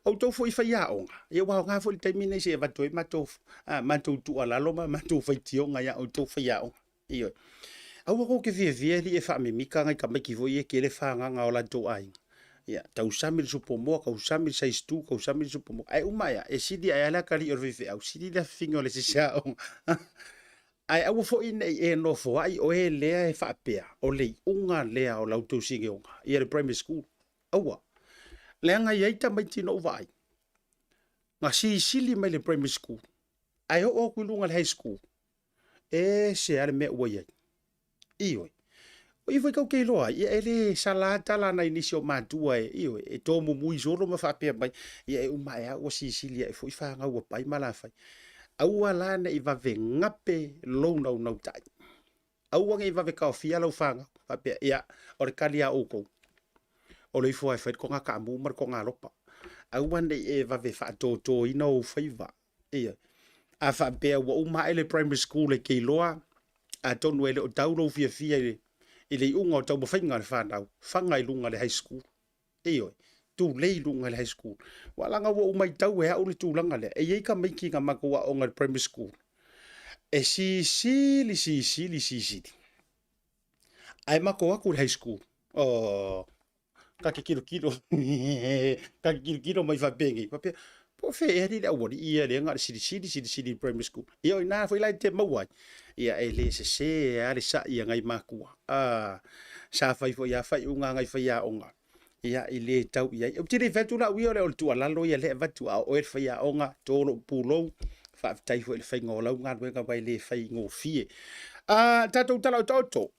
Outou foi faiaoga, ia ua aoga foi le taimi lenei se i avatu ai matou, a, matou tuualalo ma matou faitioga ia outou faiaoga. Ioe. Aua tou te fiafia alii e faamimita nai tamaiti foi ia e tele fagaga o latou aiga. Ia, tausami le supo moa, tausami le size 2, tausami le supo moa. Ae uma ia, e sili ae a le atalii o le faifeau, sili le afifiga o le asiasi aoga. Ae aua foi ne i e nofoai oe lea e faapea, o le iuga lea o la outou sigeoga, ia le primary school. Aua. Leaga e i ai tamaiti na ou vaai, na silisili mai le primary school, ae oo atu i luga i le high school, ese lava le mea ua i ai. Ioe. O i foi tatou te iloa ai, ia e le sala lava tala a nai nisi o matua e, ioe, e tomumui solo ma faapea mai, ia e uma ae lava ua sisili ae foi fanau a pai ma alafai. Aua la ne i vave gape lou naunautai. Aua ne i vave taofia lau fanau, faapea, ia, o le tali a outou, o le ifo lava e fai le toga taamu ma le toga lopa. Aua ne i e vave faatotoina ou faiva. Ioe. A faapea ua uma ae le primary school e te iloa, atonu e le o tau lou fiafia i le iuga o taumafaiga a le fanau, faga i luga i le high school. Ioe. Tulei i luga i le high school. Aua leaga ua ou matau e au le tulaga lea, e i ai tamaiti na matou aoga i le primary school, e sisili, sisili, sisili, ae matou o atu i le high school, oh, ta te tilotilo, ta te tilotilo mai faapenei, faapea, po o fea ea alii le aualii ia lea na o le silisili, silisili i le primary school. Ia o i ina foi la e te maua ai, ia e le sese lava le sai a nai matua. Ah, sa fai foi lava faaiuga a nai faiaoga, ia i le tau i ai. Ou te le fai atu la au ia o le tuualalo ia lea e avatu, a o oe le faiaoga, to lou pulou, faafetai foi i le faiga o lau galuega aua e le faigofie. Ah, tatou tala otaoto.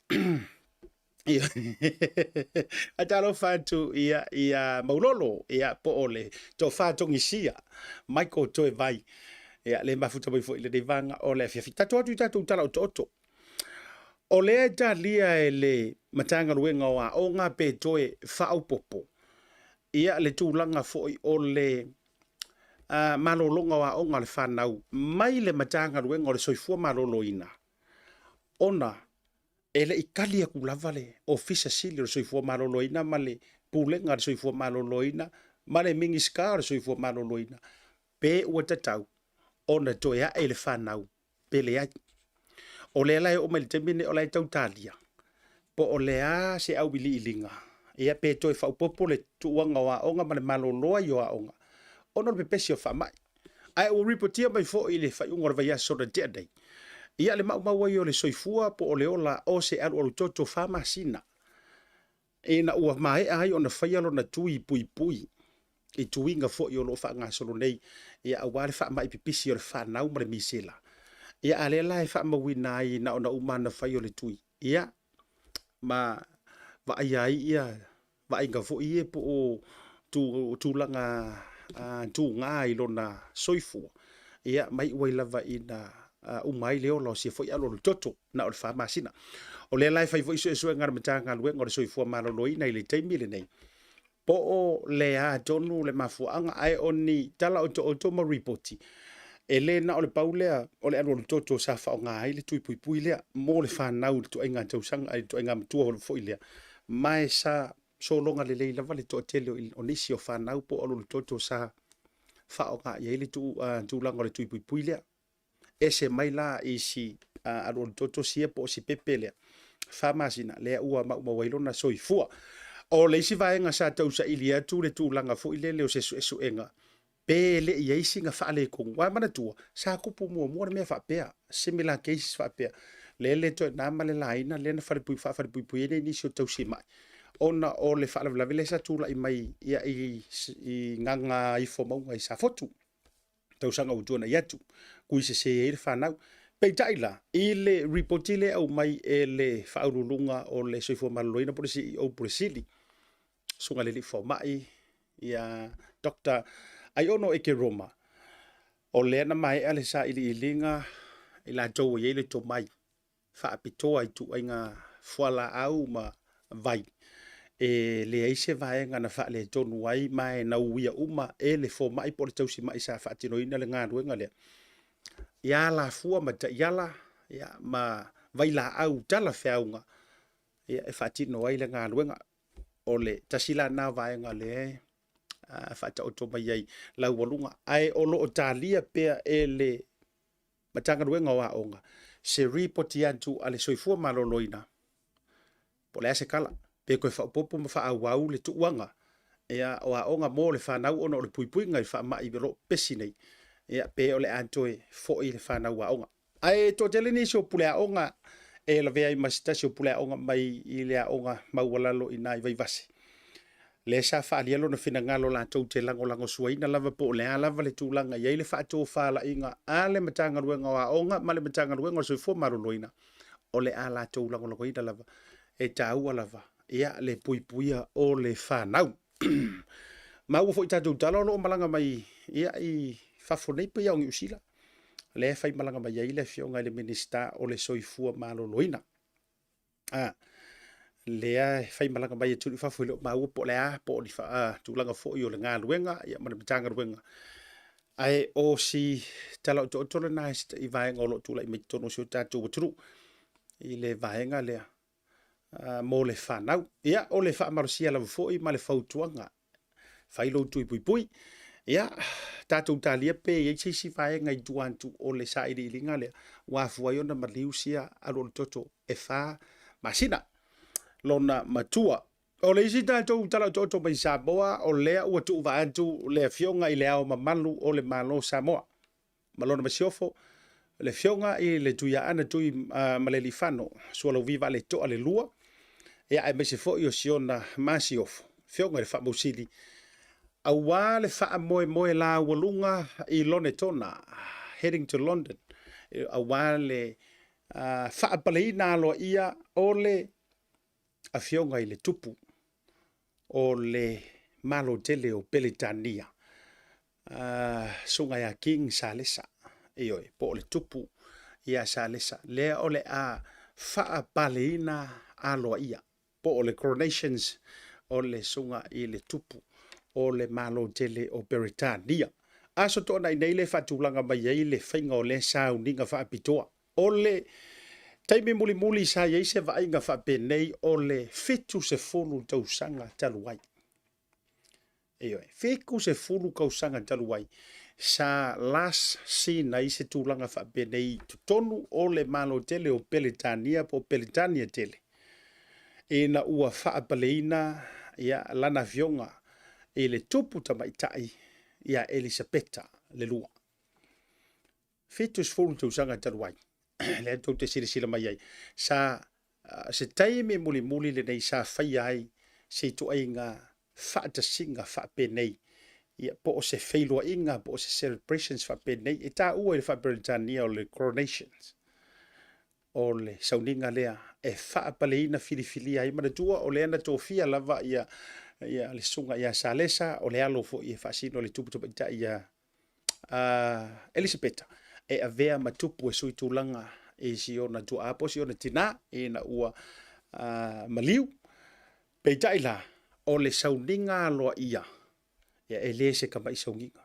Faatalofa atu ia ia Maulolo ia po o le Tofa Togisia Michael Toevai ia le mafuta mai foi i lenei vaega o le afiafi. Tatou atu i tatou tala otooto. O lea e talia e le Matagaluega o Aoga pe toe faaopoopo ia le tulaga foi o le malologa o aoga a le fanau mai le Matagaluega o le Soifua Maloloina ona e le i tali atu lava le Ofisa Sili o le Soifua Maloloina ma le Pulega a le Soifua Maloloina ma le Minisita o le Soifua Maloloina pe ua tatau ona toe ae le fanau pe leai. O lea la e oo mai le taimi lenei o la e tau talia po o le a se auiliiliga, ia pe toe faaopoopo le tuuaga o aoga ma le malolo ai o aoga ona o le pepesi o faamai. Ae ua ripotia mai foi i le faaiuga o le vaiaso na tea nei, ia le maumau ai o le soifua po o le ola o se alualutoto fa masina ina ua maea ai ona faia lona tui puipui i tuiga foi o lo o faagasolo nei, ia aua le faamai pipisi o le fanau ma le misela. Ia a lea la e faamauina ai na ona uma ona fai o le tui, ia ma vaaia ai ia vaaiga foi ia po o tulaga tuga i lona soifua, ia ma iu ai lava ina uma ai le ola o sia foi alualutoto na o le fa masina. O lea la e fai foi suesuega a le Matagaluega o le Soifua Maloloina i le taimi lenei, po o le a tonu le mafuaaga, ae o ni tala otooto ma ripoti, e le na o le pau lea o le alualutoto sa faaaoga ai le tui puipui lea mo le fanau i le ituaiga tausaga, i le ituaiga matua foi lea, ma e sa sologa lelei lava le toatele o nisi o fanau po o alualutoto sa faaaoga i ai le tulaga o le tui puipui lea. Ese mai la i si alualutoto sia po o si pepe lea, fa masina, lea ua maumau ai lona soifua. O le isi vaega sa tausaili atu le tulaga foi lele o se suesuega, pe le i ai sina faaletonu. Aua manatua, sa tupu muamua le mea faapea, similar cases faapea, lea le toe na ma le laina lea na faafalepuipui ai nisi o tausimai, ona o le faalavelave lea sa tulai mai ia, i Gagaifomauga i Safotu, tausaga ua tuanai atu, kui sese ai le fanau. Peitai la, i le ripoti lea e aumai e le Faauluuluga o le Soifua Maloloina po o le CEO Pule Sili, Susuga i le Alii Fomai, ia Dr. Aiono Ekeroma, o lea na maea le sailiiliga i latou ua i ai le tomai faapitoa i ituaiga fualaau ma vai, e leai se vaega na faaletonu ai ma e na uia uma e le fomai po o le tausimai sa faatinoina le galuega lea ia alafua ma taiala ia, ma vailaau talafeauga ia, e faatino ai le galuega. O le tasi la lena vaega lea e faataoto mai ai laualuga, ae o lo o talia pea e le Matagaluega o Aoga se ripoti atu a le Soifua Maloloina po o le a se tala, pe toe faaopoopo ma faaauau le tuuaga ia, o aoga mo le fanau ona o le puipuiga i faamai o lo o pepesi nei, ia, pe o le a toe foi le fanau aoga. Ae toatele nisi o pule aoga e lavea ai ma se tasi o pule aoga mai i le aoga maualalo i ina i Vaivase. Lea sa faaalia lona finagalo latou te lagolagosuaina lava po o le a lava le tulaga i ai le faatofalaiga a le Matagaluega o Aoga ma le Matagaluega o le Soifua Maloloina, o le a latou lagolagoina lava. E taua lava ia le puipuia o le fanau. Maua foi tatou tala o lo o malaga mai ia i fafo nei pei o Niu Sila. Lea e fai malaga mai ai le afioga i le Minisita o le Soifua Maloloina. A, lea e fai malaga mai atunuu i fafo e le o maua po o le a, po o ni tulaga foi o le galuega ia, ma le Matagaluega. Ae o si tala otooto lena i se vaega o lo o tulai mai totonu o si o tatou atunuu i le vaega lea mo le fanau. Ia, o le faamalosia lava foi ma le fautuaga, fai lou tui puipui. Ia, tatou talia pe i ai se isi vaega i tua atu o le sailiiliga lea ua afua ai ona maliu sia alualutoto e 4 masina lona matua. O le isi tatou tala otooto mai Samoa, o lea ua tuuvaa atu le Afioga i le Ao Mamalu o le Malo o Samoa ma lona masiofo, le Afioga i le Tuiaana Tui Malealiifano Sualauvi Vaaletoa le Lua, ia aemaise foi o si ona masiofo, Afioga i le Faamausili, aua le faamoemoe laualuga i Lonetona, heading to London, aua le faapaleina aloaia o le Afioga i le Tupu o le Malo tele o Peretania, Susuga ia King Salesa, ioe, po o le Tupu ia Salesa, lea o le a faapaleina aloaia, po o le coronations o le Susuga i le Tupu o le Malo tele o Peretania. Aso Toonai nei le faatulaga mai ai le faiga o lea sauniga faapitoa. O le taimi mulimuli sa i ai se vaaiga faapenei o le 70 tausaga talu ai. Ioe, 70 tausaga talu ai sa last seen ai se tulaga faapenei i totonu o le Malo tele o Peretania po o Peretania tele, ina ua faapaleina ia lana afioga i le tupu tamaitai ia Elisapeta le Lua. 70 tausaga talu ai, lea tou te silasila mai ai, sa se taimi mulimuli lenei sa faia ai se ituaiga faatasiga faapenei, ia, po o se feiloaiga po o se celebrations faapenei e taua i le faa-Peretania o le coronations, o le sauniga lea e faapaleina filifilia ai. Manatua o lea na tofia lava ia le susuga ia Salesa, o le alo foi e faasino le tupu tamaitai ia Elisapeta e avea ma tupu e sui tulaga i si ona tuaa po o si ona tinā ina ua maliu. Peitai la, o le sauniga aloaia, ia, e le se tama'i sauniga.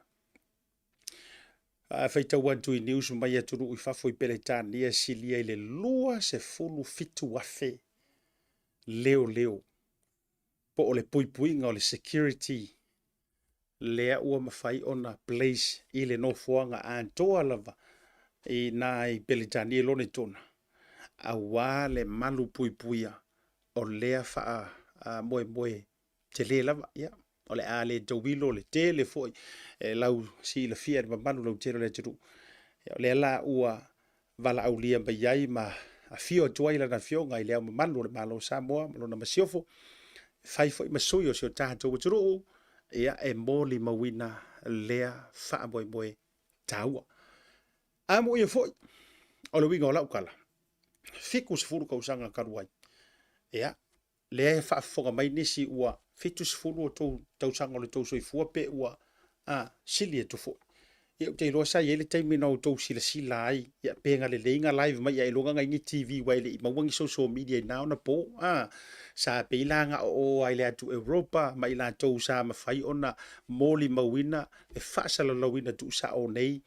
A faitau atu i news mai atunuu i fafo i Peretania, silia i le 27,000 leoleo po o le puipuiga o le security lea ua mafai ona place i le nofoaga atoa lava i na i Peretania i Lonetona, aua le malu puipuia o lea faamoemoe tele lava. Ia, o le a le tauilo le tele foi e lau silafia e le mamalu lautele o le atunuu. Ia, o lea la ua valaaulia mai ai ma afio atu ai lana afioga i le Ao Mamalu o le Malo o Samoa ma lona masiofo, e fai foi ma sui o si o tatou atunuu, ia, e molimauina lea faamoemoe taua. Amuia foi, o le uiga o lau tala, 70 tausaga talu ai, ia, lea e faafofoga mai nisi ua 70 o tou tausaga o le tou soifua pe ua sili atu foi. Ia, ou te iloa sa i ai le taimi na outou silasila ai, ia, pe na lelei na live mai ailoga na i ni TV ua e le i maua ni social media i na ona po. Sa pei la na o o i le atu Europa ma i latou sa mafai ona molimauina le faasalalauina tuusao nei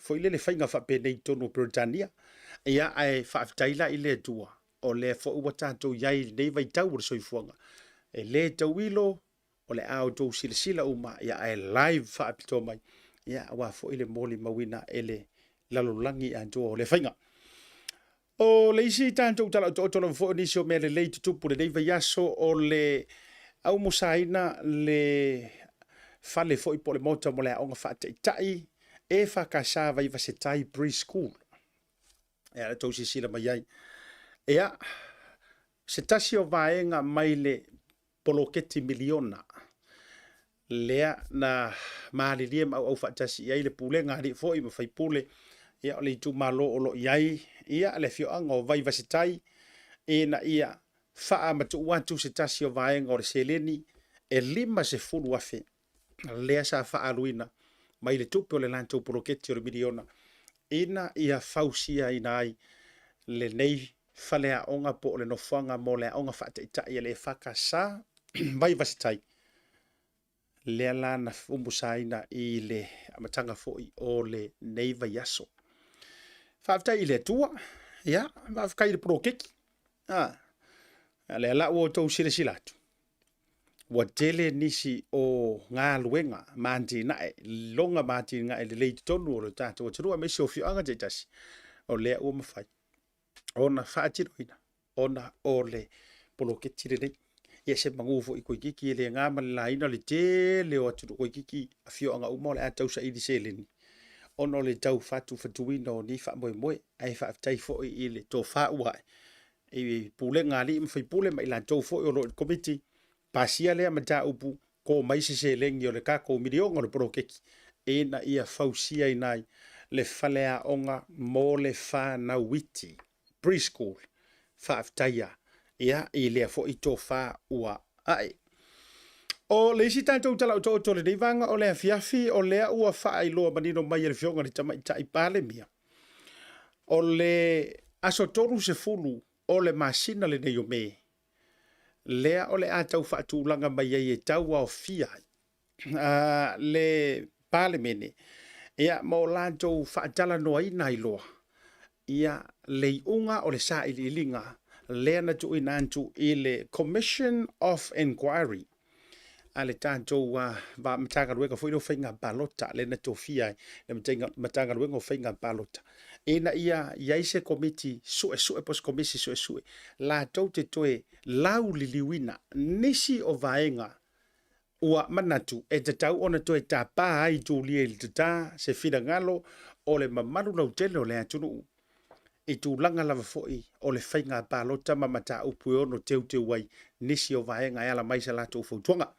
foi lele faiga faapenei i totonu o Peretania. Ia, ae faafetai la i le Atua, o lea foi ua tatou i ai i lenei vaitau o le soifuaga, e le tauilo, o le a outou silasila uma, ia, ae live faapitoa mai, ia, aua foi le molimauina e le lalolagi atoa o lea faiga. O le isi tatou tala otooto lava foi o nisi o mea lelei tutupu lenei vaiaso, o le aumosaina le fale foi po o le maota mo le aoga faataitai EFKS Vaivasetai Preschool. Ia, le tou silasila mai ai. Ia, se tasi o vaega mai le poloketi miliona lea na malilie ma auau faatasi i ai le pulega alii foi ma faipule, ia, o le itumalo o lo o i ai, ia, le afioaga o Vaivasetai. ina ia faamatuu atu se tasi o vaega o le seleni e $50,000 lea sa faaaluina mai le tupe o le latou poloketi o le miliona ina ia fausiaina ai lenei faleaoga po o le nofoaga mo le aoga faataitai a le EFKS mai Vasetai, lea la na umusaina i le amataga foi o lenei vaiaso. Faafetai i le Atua, ia, faafetai i le poloketi. Ah, lea la ua outou silasila atu, ua tele nisi o galuega ma atinae, loga ma atinae lelei i totonu o le tatou atunuu aemaise o afioaga taitasi, o lea ua mafai ona faatinoina ona o le poloketi lenei. Ia se manu foi toeitiiti e le na ma le laina le tele o atunuu toeitiiti afioaga uma o le a tausaili seleni ona o le tau fatufatuina o nei faamoemoe. Ae faafetai foi i le tofa ua ae i pulega a alii ma faipule ma i latou foi o lo o i le komiti, pasia lea mataupu, to mai se seleni o le tatou miliona o le poloketi ina ia fausiaina ai le faleaoga mo le fanau iti, preschool. Faafetai lava ia i lea foi tofa ua ae. O le isi tatou tala otooto o lenei vaega o le afiafi, o lea ua faailoa manino mai e le Afioga i le Tamaitai Palemia, o le aso 30 o le masina lenei o Me, lea o le a tau faatulaga mai ai e tauaofia ai le Palemene ia mo latou faatalanoaina ai loa ia le iuga o le sailiiliga lea na tuuina atu i le Commission of Inquiry a le tatou Matagaluega foi lea o Faiga Palota lea na tofia ai le Matagaluega o Faiga Palota ina ia i ai se komiti suesue po o se komisi suesue latou te toe lauliliuina nisi o vaega ua manatu e tatau ona toe tapa ai Tulia i le tata se finagalo o le mamalu lautele o le atunuu i tulaga lava foi o le faiga palota ma mataupu e ono teuteu ai nisi o vaega e ala mai sa latou fautuaga.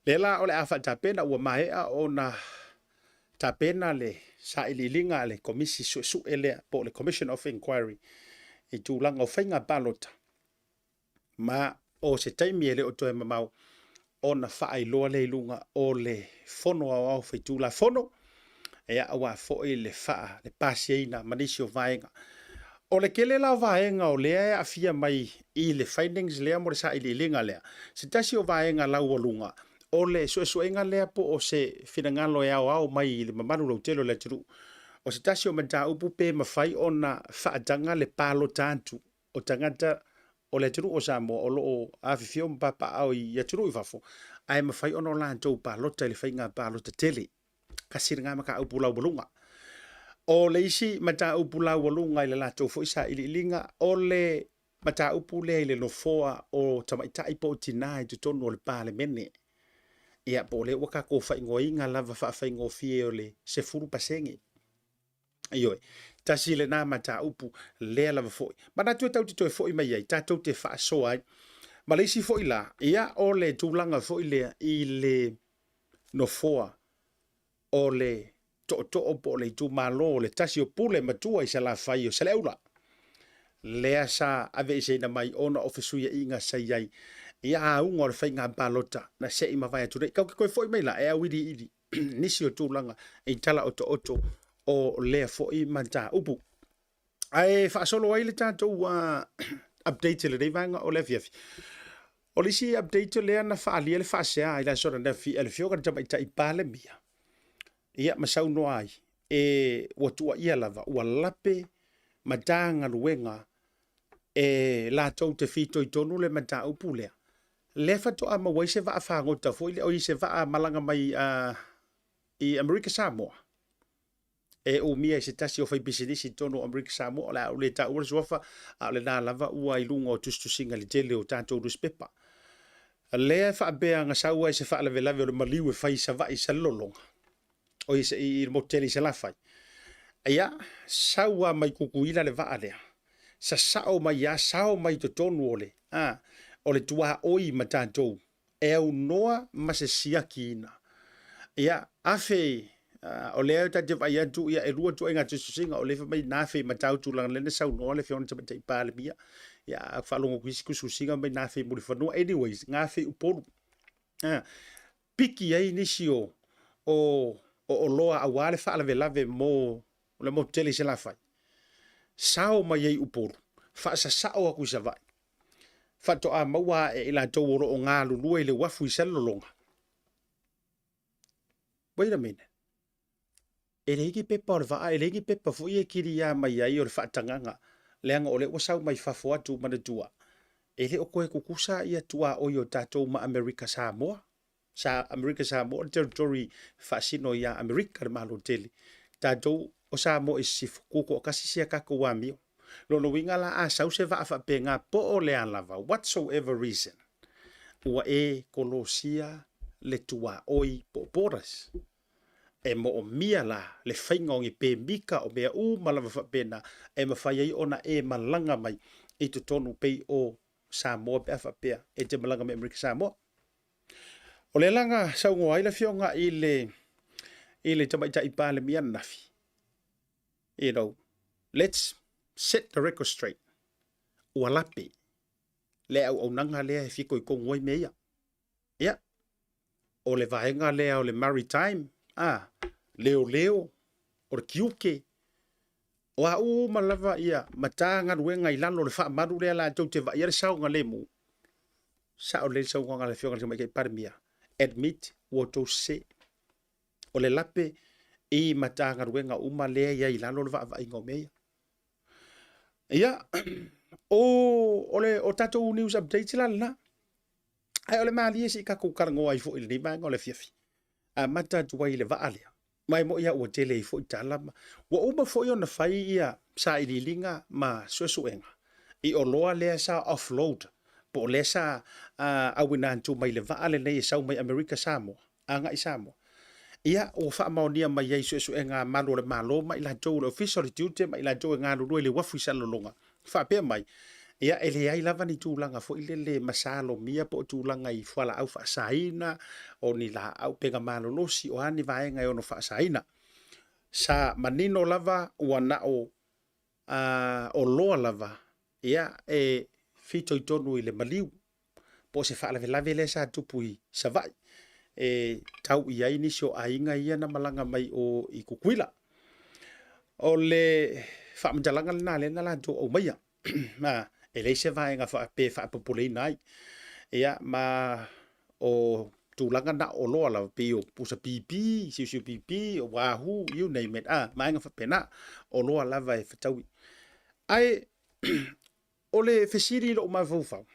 Lea la o le a faatapena, ua maea ona tapena le sailiiliga a le Komisi Suesue lea po o le Commission of Inquiry i tulaga o faiga palota, ma o se taimi e le o toe mamao ona faailoa lea i luga o le Fono Aoao Faitulafono, ia, aua foi le faa, le pasiaina ma nisi o vaega. O le tele la o vaega o lea e aafia mai i le findings lea mo le sailiiliga lea, se tasi o vaega laualuga, o le suesuega lea po o se finagalo e aoao mai i le mamalu lautele o le atunuu, o se tasi o mataupu pe mafai ona faataga le palota atu o tagata o le atunuu o Samoa o lo o afifio ma papaaao i atunuu i fafo, ae mafai ona o latou palota i le faiga palota tele. Tasi lena mataupu laualuga. O le isi mataupu laualuga i le latou foi sailiiliga, o le mataupu lea i le nofoa o tamaitai po o tina i totonu o le Palemene. Ia, po o lea ua tatou faaigoaina lava faafaigofie o le 10%. Ioe, tasi lena mataupu lea lava foi. Manatu e tatou te toe foi mai ai, tatou te faasoa ai. Ma le isi foi la, ia o le tulaga foi lea i le nofoa o le tootoo po o le itumalo o le tasi o pule matua i Salafai o Saleaula, lea sa aveeseina mai ona o fesuiaiga sa i ai i auga o le faiga palota na se i mavae atu nei. Tatou te toe foi mai la e auiliili nisi o tulaga i tala otooto o lea foi mataupu. Ae faasolo ai le tatou update i lenei vaega o le afiafi. O le isi update lea na faaalia le faasea i le aso ananafi a le Afioga i le Tamaitai Palemia, ia ma saunoa ai e ua tuuaia lava ua lape Matagaluega e latou te fitoitonu le mataupu lea, lea faatoa maua ai se vaa fagota foi lea, oi se vaa malaga mai i Amerika Samoa, e umia e se tasi o faipisinisi i totonu o Amerika Samoa. O le a ou le taua le suafa, a o lena lava ua i luga o tusitusiga i le tele o tatou nusipepa. Lea e faapea na sau ai se faalavelave o le maliu e fai i Savaii i Salelologa, oi i le motu tele i Salafai. Ia, sau lava mai Tutuila le vaa lea, sasao mai lava, sao mai totonu o le, a, o le tuaoi ma tatou, e aunoa ma se siakiina. Ia, afe O lea ta te vaai atu, ia, e lua ituaiga tusitusiga, o lea fai mai na fe i Matautu leaga o lea na saunoa le Afioga i le Tamaitai Palemia. Ia, a faalogo atu i isi tusitusiga fai mai na fe i Mulifanua. Anyways, na fe i Upolu. Piki ai nisi o o o oloa aua le faalavelave mo le motu tele i Salafai. Sao mai ai Upolu, faasasao atu i Savaii. Faatoa maua ae i latou o lo o galulue i le uafu i Salelologa. Wait a minute. E leai ni pepa o le vaa, e leai ni pepa foi e kilia mai ai o le faatagaga, leaga o lea ua sau mai fafo atu, manatua, e le o toe tutusa ia tuaoi o tatou ma Amerika Samoa. Sa Amerika Samoa o le territory faasino ia Amerika le Malo tele. Tatou o Samoa i sisifo, tutoatasi si a tatou amio. Lona uiga la a sau se vaa faapena po o le a lava, whatsoever reason, ua e kolosia le tuaoi po o borders. E moomia la le faiga o ni pemita o mea uma lava faapena e mafai ai ona e malaga mai i totonu pei o Samoa pe a faapea e te malaga mai Amerika Samoa. O lea la na saunoa ai le Afioga i le i le Tamaitai Palemia ananafi, you know, let's set the record straight. Ua lape le auaunaga lea e fitoitonu ai mea ia. Ia, o le vaega lea o le maritime, a, leoleo, o le tiute, o a uma lava ia Matagaluega i lalo o le faamalu lea latou te vaaia le saogalemu. Sao lelei le saunoaga a le Afioga i le Tamaitai Palemia, admit ua outou sese. O le lape i Matagaluega uma lea e i ai i lalo o le vaavaaiga o mea ia. Ia, o, o le o tatou news updates la lena. Ae o le malie se i tatou talanoa ai foi i lenei vaega o le afiafi. Amata atu ai i le vaa lea. Ma e moni lava ua tele ai foi tala ma ua uma foi ona fai ia sailiiliga ma suesuega i oloa lea sa offload po o lea sa auina atu mai le vaa lenei e sau mai Amerika Samoa agai i Samoa. Ia, ua faamaonia mai ai suesuega a malu o le Malo ma i latou o le Ofisa o le Tiute ma i latou e galulue i le uafu i Salelologa, faapea mai, ia, e leai lava ni tulaga foi lele masalomia po o tulaga i fualaau faasaina, o ni laau pega malolosi, o a ni vaega e ono faasaina. Sa manino lava ua na o oloa lava ia, e fitoitonu i le maliu po o se faalavelave lea sa tupu i Savaii e tau i ai nisi o aiga ia na malaga mai o i Tutuila. O le faamatalaga lena lea na latou aumaia. Ma e leai se vaega pe faapopoleina ai. Ia, ma o tulaga na o oloa lava pei o pusa pipi, siusiu pipi, o wahoo, you name it, ah, vaega faapena, oloa lava e fetaui. Ae o le fesili i lou mafaufau,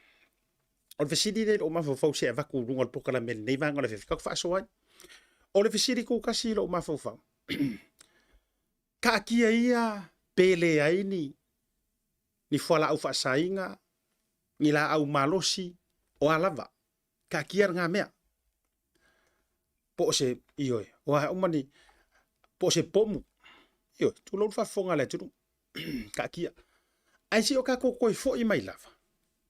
o le fesili lea i lou mafaufau se avatu i luga o le polokalame i lenei vaega o le afiafi, tatou faasoa ai. O le fesili tutasi i lou mafaufau, taatia ia pe leai ni ni fualaau faasaina, ni laau malosi, o a lava, taatia lena mea. Po o se, ioe, o a uma ni, po o se pomu, ioe, tulou le faafofoga a le atunuu, taatia. Ae se i o tatou toe foi mai lava,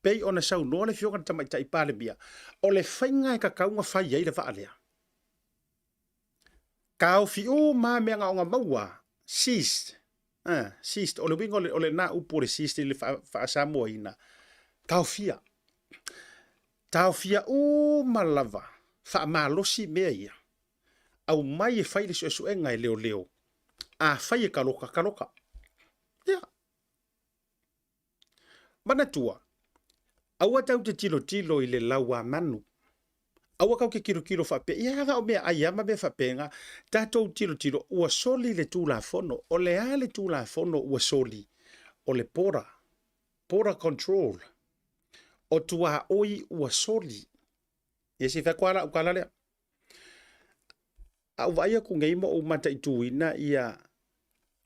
pei ona saunoa le Afioga i le Tamaitai Palemia, o le faiga e tatau ona fai ai le vaa lea, Taofi uma lava mea na ona maua, seized, ah, seized, o le uiga o le, o lena upu o le seized i le faa-Samoaina, taofia. Taofia uma lava, faamalosi mea ia, aumai e fai le suesuega e leoleo, afai e taloka, taloka. Ia. Manatua, aua tatou te tilotilo i le lauamanu. Aua tatou te tilotilo faapea, ia na o meaai lava ma mea faapena. Tatou tilotilo, ua soli le Tulafono. O le a le Tulafono ua soli? O le border, border control. O tuaoi ua soli. Ia se i fai atu lava lau tala lea. A ou vaai atu nei ma ou mataituina ia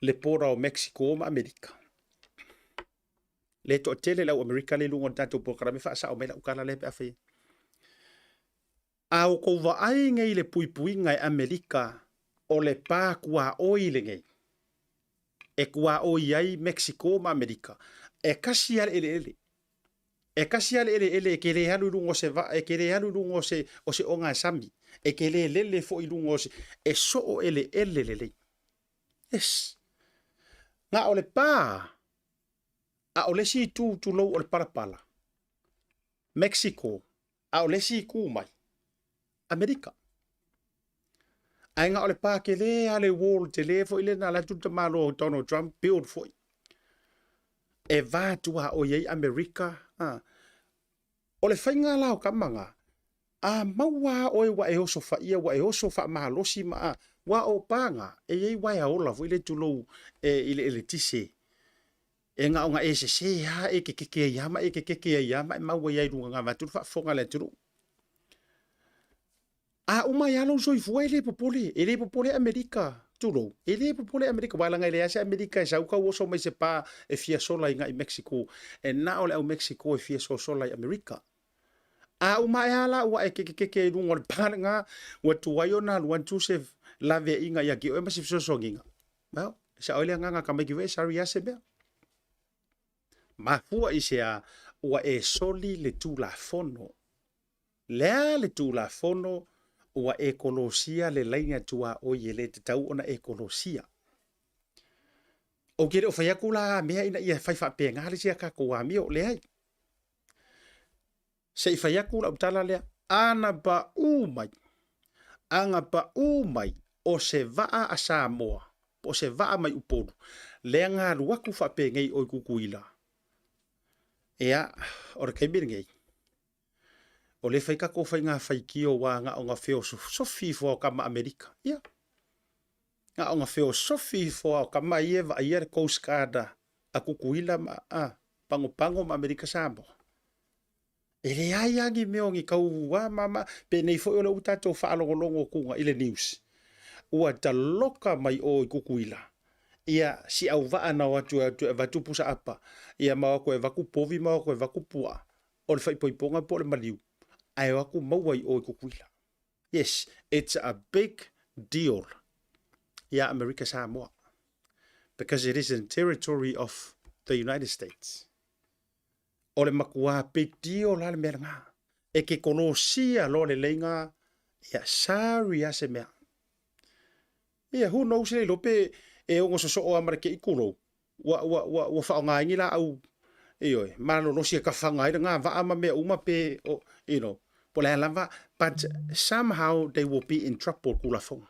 le border o Mexico ma Amerika, le toatele le au Amerika lea i luga o le tatou polokalame, faasao mai lau tala lea pe a fai. A outou vaai nei i le puipuiga e Amerika o le pa tuaoi lenei, e tuaoi ai Mexico ma Amerika, e tasi lava le eleele. E tasi lava le eleele e te le alu i luga o se vaa, e te le alu i luga o se, o se ogasami. E ke le lele foi i luga o se, e soo eleele lelei. Yes. Na o le pa, a o le isi itu tulou o le palapala, Mexico, a o le isi itu mai, Amerika. Ae na o le pa tele a le wall tele foi lena la tu tamalo Donald Trump build foi. E va tua o iai Amerika. Ah. O le faiga la o kama nga, a maua oe ua e oso faia, ua e oso faamalosi ma a, ua o pāga, e iai waea ola foi le tulou e, i le eletise. E na ona e sesē lava, e kekeke ai lava ma e kekeke ai lava ma e mau ai lava i luga na avatu le faafofoga a le atunuu. A uma ai lava lou soifua e le popole, e le popole Amerika, tulou, e le popole Amerika, aua leaga e leai lava se Amerika e sau tau oso mai se pa e fia sola i agai Mexico, e na o le au Mexico e fia sosola i Amerika. A uma ae lava la ua e kekekeke i luga o le pa lena, ua tuai ona alu atu se laveaiga ia te oe ma se fesoasoaniga. Well, e sao ai le agaga tamaiti foi e sari lava se mea. Mafua i se a ua e soli le Tulafono. Lea le Tulafono ua e kolosia le laina tuaoi e le tatau ona e kolosia. Ou te le o fai atu la a mea ina ia fai faapena le isi a tatou amio, leai. Se i fai atu lau tala lea, ana paʻu mai, ana paʻu mai o se vaa a Samoa, po o se vaa mai Upolu, lea na alu atu faapenei o i Tutuila. Ia, o le taimi lenei, o lea e fai tatou faiga faitio aua na ona feosofi ifo lava o tama Amerika. Ia, na ona feosofi ifo lava o tama ia e vaaia le Coast Guard a Tutuila ma a Pagopago ma Amerika Samoa. E leai lava ni mea o ni tau a ma ma, penei foi o lea ua tatou faalogologo atuga i le news, ua taloka mai o i Tutuila ia si auvaa na o atu e atu e avatu pusa apa, ia ma o atu e avatu povi ma o atu e avatu puaa, o le faaipoipoga po o le maliu, ae o atu maua i o i Tutuila. Yes, it's a big deal ia Amerika Samoa because it is in territory of the United States. O le makuā big deal la le mea lena. E ke kolosia loa le leiga, ia sorry a se mea. Ia, who knows le iloa pe e ono sosoo lava ma le keʻi kulou, ua, ua, ua, ua faaaoga ai ni laau, ioe, malolosi e kafaga ai lena vaa ma mea uma pe, o, you know, po o le a lava, but somehow they will be in trouble Tulafono.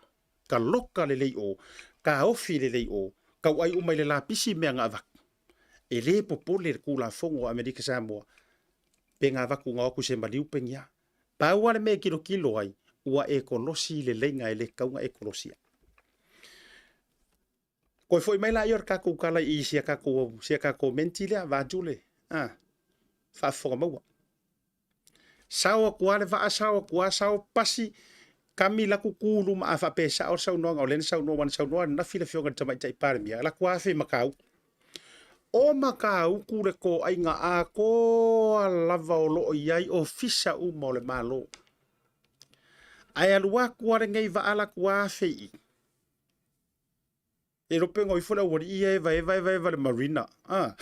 Taloka lelei o, taofi lelei o, tauai uma i le lapisi mea na avatu. E le popole le Tulafono a Amerika Samoa pe na avatu na o atu i se maliu pe ni a. Pau lava le mea e kilokilo ai, ua e kolosi i le leiga e le tatau ona e kolosia. Koe foi mai laia o le tatou tala i si a tatou, si a tatou menti lea, vaeatu le, a, faafofoga maua. Sao atu lava le vaa, sao atu lava, sao pasi, kami laku tu i luma, a faapea e sao le saunoaga, o lea na saunoa, aua na saunoa ananafi le Afioga i le Tamaitai Palemia, laku lava afe i Matautu. O Matautu le toaiga atoa lava o lo o i ai ofisa uma o le Malo. Ae alu atu lava lenei vaa laku lava afe i i. E iloa pe na o ifo le aualii ia e eva eva eva eva i le marina. Ah.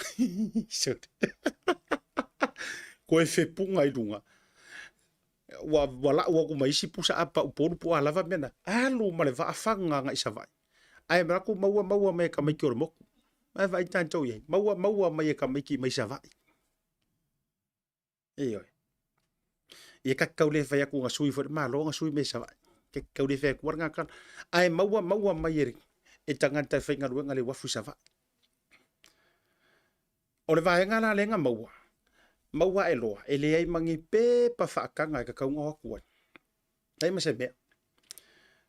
Koe fepuga i luga. Ua, ua lau atu ma isi pusa apa Upolu po o a lava mea na. Alu ma le vaa faga agai Savaii. Ae manatu maua maua mai e tamaiti o le motu. Ae vaai tatou i ai. Maua maua mai e tamaiti mai Savaii. Ioe. Ia ka tau le fai atu na sui foi le Malo na sui me Savaii. Ke tau le fai atu lena tala. Ae maua maua mai e, e tagata e faigaluega le uafu i Savaii. O le vaega la lea na maua, maua ae loa, e leai ma ni pepa faataga e tatau ona o atu ai. Leai ma se mea.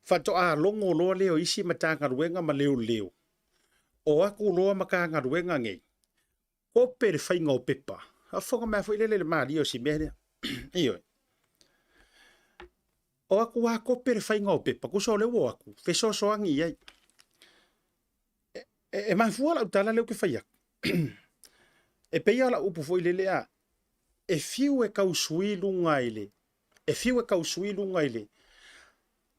Faatoa logo loa lea o isi Matagaluega ma leoleo, o atu loa Matagaluega nei, Kope le faiga o pepa. Faafofoga mai foi lele i le malie o si mea lea. Ioe. O aku a kope le faiga o pepa, tusa o lea ua o atu, fesoasoani i ai. E, e, e mafua lau tala lea ou te fai atu. E pei lava o lau upu foi lele a, e fiu e tausui luga i le, e fiu e tausui luga i le,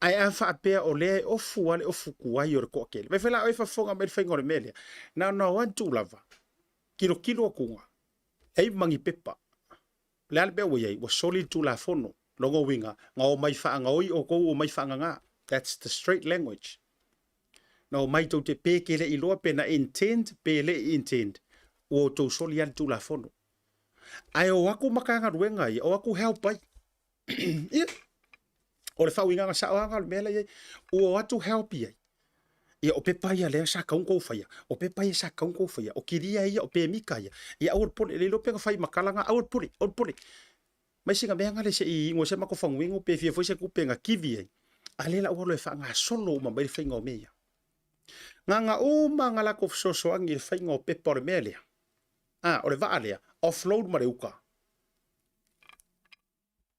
ae a faapea o lea e ofu lava le ofu tuai o le toatele. Vaai foi la oe faafofoga mai i le faiga o le mea lea. Na ona o atu lava, tilotilo atuga, e ai ma ni pepa. O le a le mea ua i ai? Ua soli le Tulafono. Lona uiga, na omai faagaoi outou omai faagaga. That's the straight language. Na omai tou te pe ke le iloa pe na intend pe le intend. Ua outou soli lava le Tulafono. Ae o aku Matagaluega ia, o aku help ai. Ia, o le faauigaga sao lava o le mea la e i ai. Ua o atu help i ai. Ia, o pepa ia lea sa tatau ona outou faia, o pepa ia sa tatau ona outou faia, o kilia ia, o pemita ia. Ia aua le popole, le iloa pe na fai ma tala na, aua le popole, aua le popole. Mai sina mea na le se i inu ai se matou faguinu pe fia foi se tupe na kivi ai, a lea la ua alu e faagasolo uma mai le faiga o mea ia. Na na uma na latou fesoasoani i le faiga o pepa o le mea lea, a, o le vaa lea, offload ma le uta,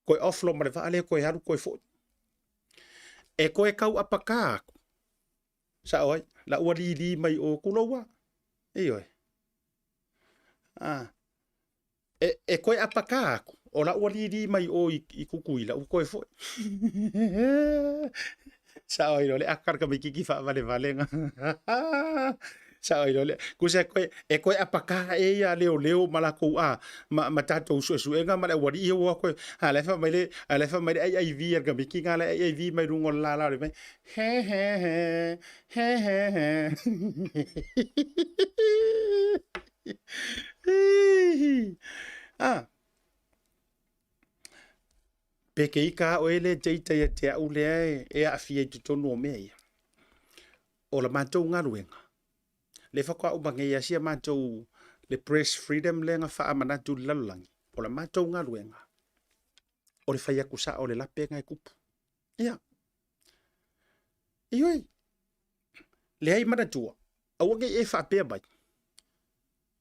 toe offload ma le vaa lea toe alu toe foi. E toe tau apaka atu, sao ai, la ua lili mai o tulou a, ioe. A, E, e toe apakā aku, o la ua lili mai o i, i Kukuila, ua toe foi. Sao ai le aka le tamaititi faavalevalega. Sao ai le, kusa e koe, e koe apakā e ia leoleo ma lakou a, ma, ma tatou suesuega ma le aualii ia ua koe, a la e fai mai le, a la e fai mai le AIV a le tamaiti na le AIV mai luga o le lala o le mai, he he he, he he he. Ah. Pe ke ika a oe le data ia te au lea e, e aafia i totonu o mea ia. O la matou galuega, le faatoa uma nei a sia matou le press freedom lea na faamanatu i le lalolagi, o la matou galuega, o le fai atu sao o le lape na e tupu. Ia. Ioe. Leai manatua, aua ne i e faapea mai,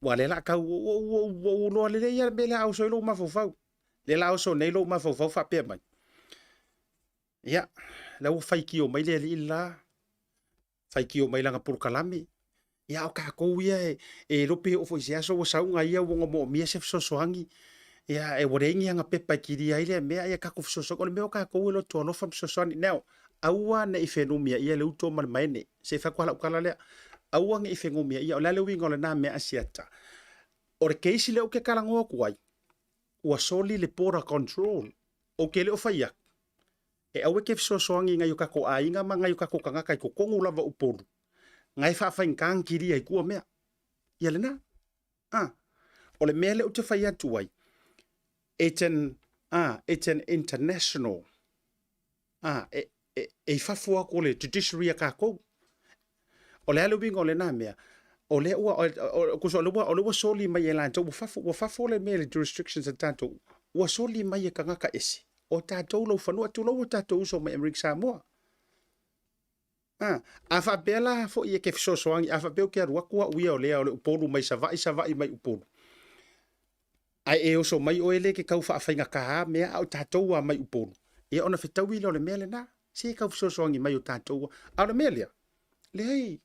ua lea la tau, ua, ua, ua, ua iloa lelei lava le mea lea a oso ai lou mafaufau. Lea la oso nei lou mafaufau faapea mai, ia, la ua faitio mai le alii le la, faitio mai lana polokalame, ia a o tatou ia e, e iloa pe oo foi i se aso ua sau nai ia ua ono moomia se fesoasoani, ia e ua leai ni ana pepa e kilia ai lea mea, ia tatou fesoasoani. O le mea o tatou e loto alofa ma fesoasoani. Now, aua ne i fenumiaia le uto ma le maene. Se i fai atu lava lau tala lea. Aua ne i fenumiaia. O le a le uiga o lena mea Asiata? O le case lea ou te talanoa atu ai, ua soli le border control. Ou te le o fai atu, e aua e te fesoasoani i nai o tatou aiga ma nai o tatou tagata i totonu lava o Upolu, na e faafaigata ona kilia i tua mea. Ia lena. Ah. O le mea lea ou te fai atu ai, it's an, ah, it's an international, ah, e, e, e i fafo atu o le judiciary a tatou. O le a le uiga o lena mea? O lea ua, o, o, o lea ua, o lea ua soli mai e latou, ua fafo, ua fafo le mea i le jurisdictions a tatou, ua soli mai e tagata ese. O tatou laufanua, tulou o tatou uso mai Amerika Samoa. A, a faapea la foi e ke fesoasoani, a faapea ou te alu atu au ia o lea o le Upolu mai Savaii, Savaii mai Upolu. Ae e oso mai oe le ke tau faafaigata mea a o tatou a mai Upolu. Ia ona fetaui lea o le mea lena. Se tau fesoasoani mai o tatou. A o le mea lea, leai,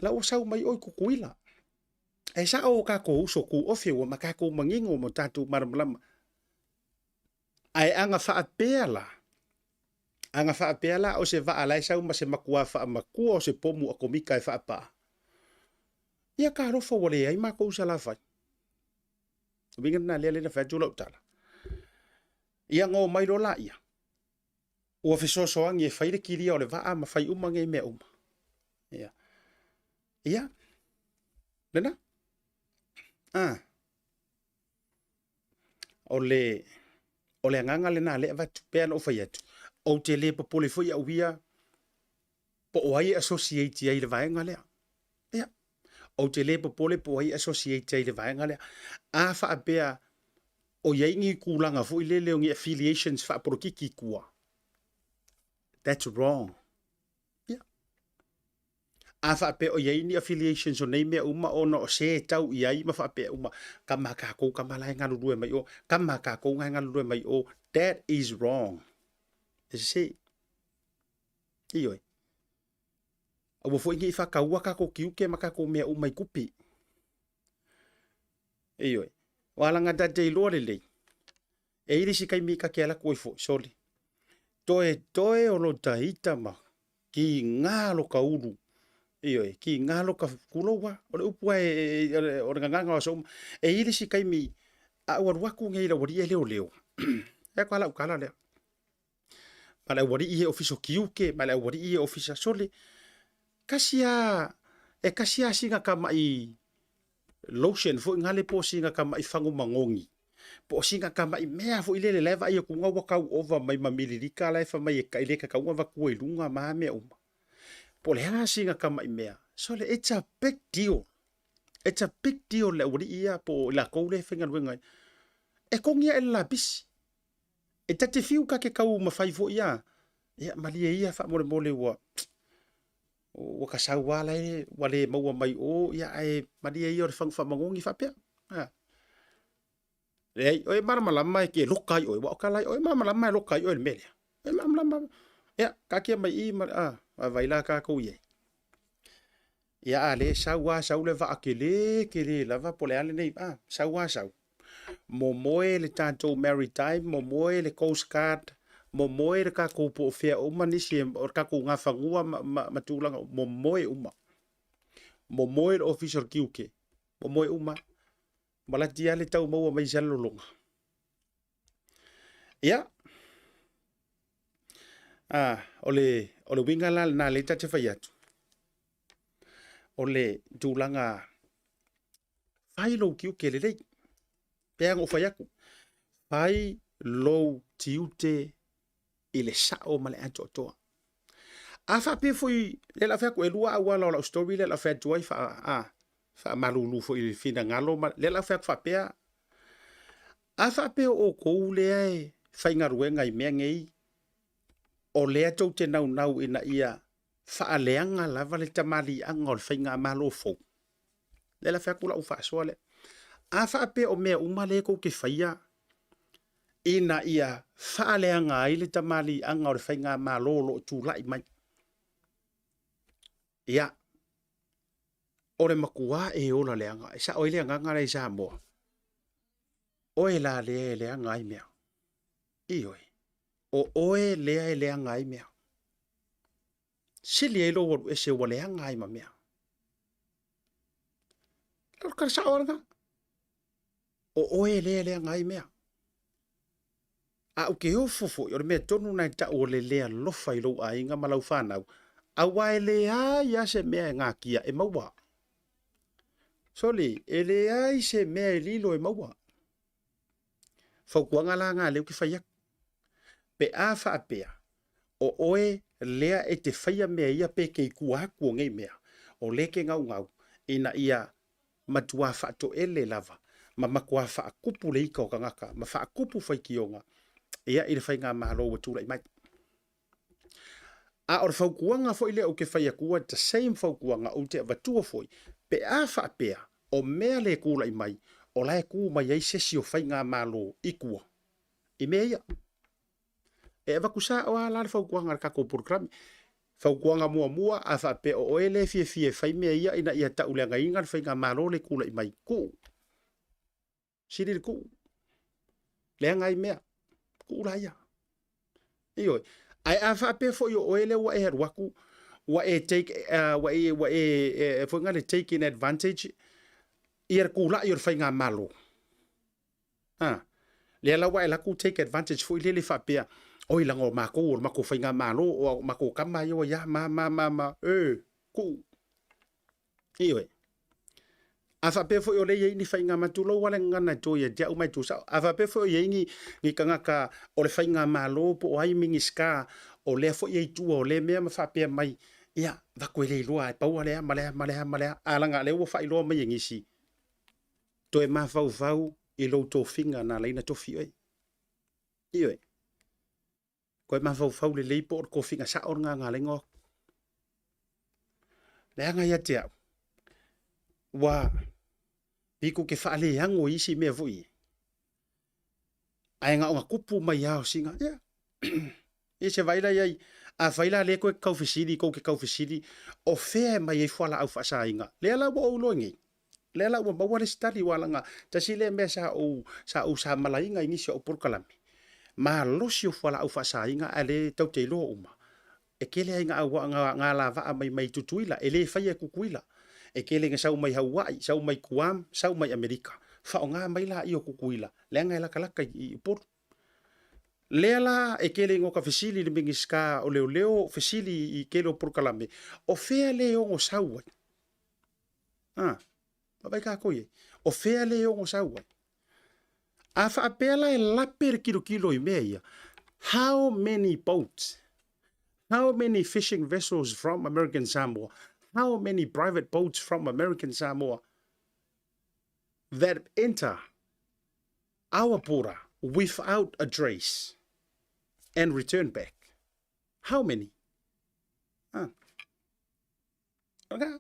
la ua sau mai oe Tutuila. E sao o tatou uso tuofe ua ma tatou manino ma tatou malamalama. Ae ana faapea la, ana faapea la o se vaa la e sau ma se matua faamatua o se pomu atomika e faapaa, ia talofa ua leai matou Salafai. Uiga lena lea na fai atu lau tala. Ia na omai loa laia, ua fesoasoani e fai le kilia o le vaa ma fai uma nei mea uma. Ia. Ia. Lena. Ah. O le, o le agaga lena lea avatu, pei ona ou fai atu, ou te le popole foi au ia po o ai e associate ai i le vaega lea. Ia, ou te le popole po o ai e associate ai i le vaega lea. A faapea o i ai ni tulaga foi lele o ni affiliations faapolokiki i tua, that's wrong. Ia. A faapea o i ai ni affiliations o nei mea uma ona o se e tau i ai ma faapea uma, kama a kākou kama la e galulue mai o, kama a kākou nga e galulue mai o, that is wrong. E sese. Ioe. Aua foi ne i faataua kākou tiute ma kākou mea uma i kupi. Ioe. O alaga ta te iloa lelei, E i le isi taimi ta te alu atu ai foi, sole. Toetoe o lo ta ita ma kiga lo ka ulu. Ioe, kiga lo ka tulou a. O le upu a e, o le gagaga o aso uma. E i le isi taimi, a ou alu atu nei i le aualii e leoleo. E ka lau kala lea. Ma le aualii e ofisa o tiute, ma le aualii e ofisa sole. Kasi a, e kasi a singa tamai lotion foi ngale po singa tamai fagu magogi. Po o singa tamai mea foi lele la e vaai atu ua tau ova mai ma mililita la e fai mai e le tatau ona avatua i luga ma a mea uma. Po o le a singa tamai mea. Sole, it's a big deal. It's a big deal le aualii ia po o i latou lea e faigaluega ai. E togi ae le lapisi. E ta te fiu ka ke tau mafai foi ia. Ia, malie ia faamolemole ua ua ka sau lava la e ua le maua mai o, ia ae malie ia o le fagu faamagogi faapea. A. Leai, o e malamalama e ke loka ai oe, ua o ka lai oe malamalama e loka ai oe le mea lea. E malamalama. Ia, taatia mai i ma a, vaavaai la tatou i ai. Ia a le sau a sau le vaa tele tele lava po o le a lenei, a, sau a sau. Momoe le tatou maritime, momoe le coast guard, momoe le tatou po o fea uma nisi o le tatou gafanua ma, ma, ma tulaga, momoe uma. Momoe le ofisa o le tiute, momoe uma. Malati lava le tau maua mai i lologa. Ia, a, o le, o le uiga la lena lea ta te fai atu, o le tulaga fai lou tiute lelei. Pei ona ou fai atu, fai lou tiute i le sao ma le atoatoa. A faapea foi, lea la fai atu, e lua auala o lau story lea la fai atu ai, faa, a, faamalulu foi i le finagalo, ma, lea la fai atu faapea, a faapea o outou lea e faigaluega i mea nei, o lea tou te naunau ina ia faaleaga lava le tamaliiaga o le faigamalo fou. Lea la fai atu lau faasoa lea. A faapea o mea uma lea tou te faia ina ia faaleaga ai le tamaliiaga o le faigamalo o lo o tulai mai. Ia, o le matua e ola leaga, e sao ai le agaga lea i Samoa. Oe la lea e leaga ai mea. Ioe, o oe lea e leaga ai mea. Sili ai lou alu ese ua leaga ai ma mea. O le tala sao lena. O oe lea e leaga ai mea. A ou te ofo foi, o le mea tonu lena e tau o le le alofa i lou aiga ma lau fanau, aua e leai lava se mea e gatia e maua. Soli, e leai se mea e lilo e maua. Fautuaga la na lea ou te fai atu. Pe a faapea, o oe lea e te faia mea ia pe te i tua atu o nei mea, o lea e te naunau ina ia matua faatoele lava ma matua faatupu le ika o tagata ma faatupu faitioga ia i le faigamalo ua tulai mai. A o le fautuaga foi lea ou te fai atua, the same fautuaga ou te avatua foi, pe a faapea o mea le tulai mai, o la e tu mai ai se isi o faigamalo i tua i mea ia. E avatu sao lava la le fautuaga a le tatou polokalame. Fautuaga muamua, a faapea o oe lea e fiafia e fai mea ia ina ia tauleagaina le faigamalo le tulai mai, tuu. Sili le tuu. Leaga ai mea. Tuu la ia. Ioe. Ae a faapea foi o oe lea ua e alu atu, ua e take, ua e, ua e, e, foi ngale take in advantage ia le tulai o le faigamalo. A, lea la ua e alu atu take advantage foi lele faapea, oi leaga o matou o le matou faigamalo, o matou tama ia ua ia ma ma ma ma, e, tuu. Ioe. A faapea foi o lea e i ai ni faiga, tulou lava le gagana e to ia te au ma e tuusao. A faapea foi o i ai ni, ni tagata o le faigamalo po o ai Minisita o lea foi e i tua o lea mea ma faapea mai, ia, avatu e le iloa, e pau lava lea ma lea ma lea ma lea. A leaga o lea ua faailoa mai e nisi, toe mafaufau i lou tofiga na ala ai ona tofi oe. Ioe. Toe mafaufau lelei po o le tofiga sao lena na ala ai ona o atu. Leaga ia te au, ua pei tou te faaleago i isi mea foi ia, ae na ona tupu mai lava o sina, ia, ia se vaai la i ai, afai la lea toe tau fesili, tou te tau fesili, o fea e aumai ai fualaau faasaina, lea la ua ou iloa nei, lea la ua maua le isi tali, aua leaga tasi lea mea sa ou, sa ou samalaina i nisi o au polokalame, malosi o fualaau faasaina ae le tou te iloa uma, E tele ai na alavaa mai mai Tutuila, e le faia e Tutuila. E tele ina sau mai Haua'i, sau mai Guam, sau mai Amerika. Faaaoga mai laia o Tutuila, leaga e latalata i Upolu. Lea la e tele ina ota fesili i le Minisita o Leoleo, fesili i tele o polokalame, o fea le ono sau ai? A, vaavaai tatou i ai. O fea le ono sau ai? A faapea la e lape le tilotilo i mea ia, how many boats, how many fishing vessels from American Samoa, how many private boats from American Samoa that enter our border without a trace and return back? How many? Ah. Okay.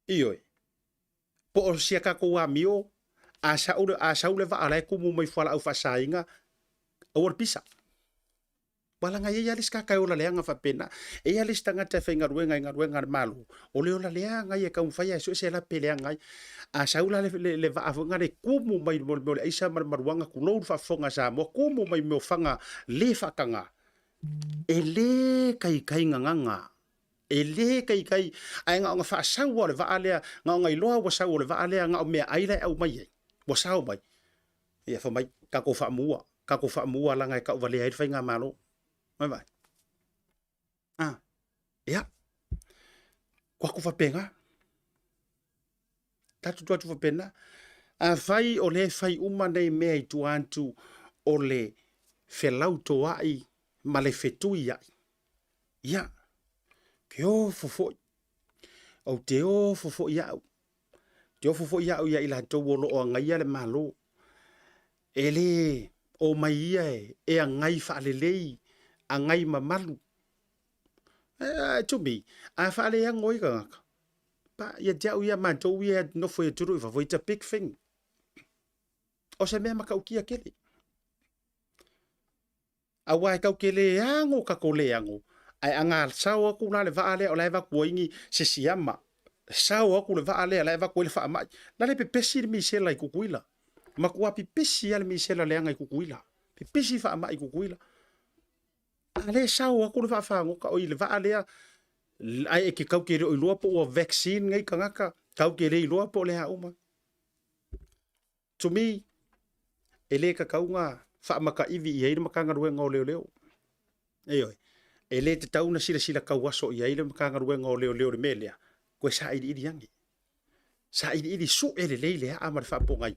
Ioe. Po o sia tatou amio, a sau le, a sau le vaa la e kumu mai fualaau faasaina, aua le pisa. Ua laga e i ai lava le isi tagata e ola leaga faapena. E i ai lava le isi tagata e faigaluega i galuega a le Malo, o le ola leaga ia e taumafai lava e sue se lape e leaga ai. A sau la le, le, le vaa foi lena e kumu mai i le mea o le aisa ma le maruaga, tulou le faafofoga a Samoa, kumu mai i mea o faga le faataga, e le taitai gagaga. E le taitai, ae na ona faasau lava o le vaa lea, na ona iloa ua sau o le vaa lea, na o meaai la e aumai ai, ua sao mai. Ia fai mai, tatou faamua, tatou faamua leaga e tauvalea ai le faigamalo. Vai vai. Ah, ia. Ko atu faapena. Tatou tu atu faapena. Afai o lea e fai uma nei mea i tua atu o le felautoa'i ma le fetuia'i, ia, ke ofo foi. Ou te ofo foi au. Ou te ofo foi au ia i latou o lo o agaia le Malo. E le omai ia e agai faalelei, agai mamalu. To me, a faaleago ai tagata, pa, ia te au ia matou ia nofo i atunuu i fafo, it's a big thing. O se mea matautia tele. Aua e tau te le ago tatou le ago, ae a sao atu la le vaa lea o la e avatu ai ni se siama, sao atu le vaa lea la e avatu ai le faamai. La le pepesi le misela i Tutuila. Matua pipisi lava le misela leaga i Tutuila. Pipisi faamai i Tutuila. A le sao atu le vaafagota oi le vaa lea, ae e te tau te le o iloa po ua vaccine nei tagata, tau te le iloa po o le a uma. To me, e le tatau ona faamataivi i ai le Matagaluega o Leoleo. Ioe. E le tatau ona silasila tauaso i ai le Matagaluega o Leoleo i le mea lea, toe sailiili ane. Sailiili sue lelei le aa ma le faapogai,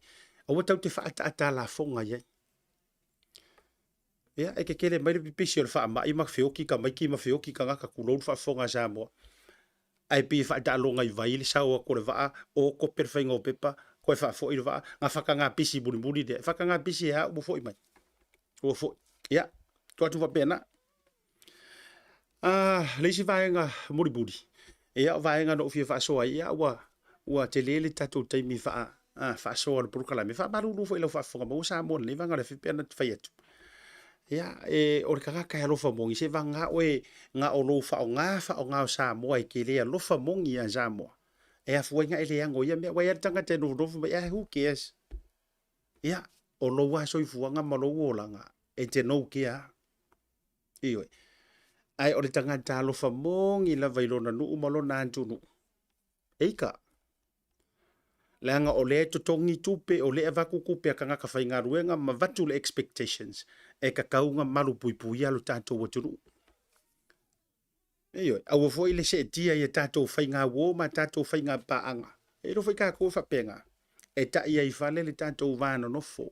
aua tatou te faaataata lafoga i ai. Ia, e kekele mai le pipisi o le faamai ma feoki tamaiti ma feoki tagata, tulou le faafofoga a Samoa. Ae pei e faataaloga i vai le sao atu o le vaa, o kope le faiga o pepa, toe faafoi le vaa, na faataga pisi mulimuli lea. E faataga pisi e a ua foi mai. Ua foi. Ia, tuu atu faapena. Ah, le isi vaega mulimuli, ia o vaega na ou fia faasoa ai, ia ua ua tele le tatou taimi faa ah, faasoa o le polokalame. Faamalulu foi i lau faafofoga maua Samoa lenei vaega o le afi pei ona fai atu. Ia, e, o le tagata e alofa moni, se vagana oe na o lou faaaoga faaaoga o Samoa e te le alofa moni ia Samoa. E afua ai na e le ago ia mea, ua i ai le tagata e nofonofo mai, ah, who cares? Ia, o lou lava soifuaga ma lou olaga, e te nou kea. Ioe. Ae o le tagata alofa moni lava i lona nuu ma lona atunuu. Eika. Leaga o lea e totogi tupe, o lea e avatu tupe a tagata faigaluega ma avatu le expectations e tatau ona malupuipuia lo tatou atunuu. Ioe, aua foi le seetia i a tatou faigauo ma a tatou faigapaaga. E iloa foi tatou e faapena, e tai ai i fale le tatou va nonofo.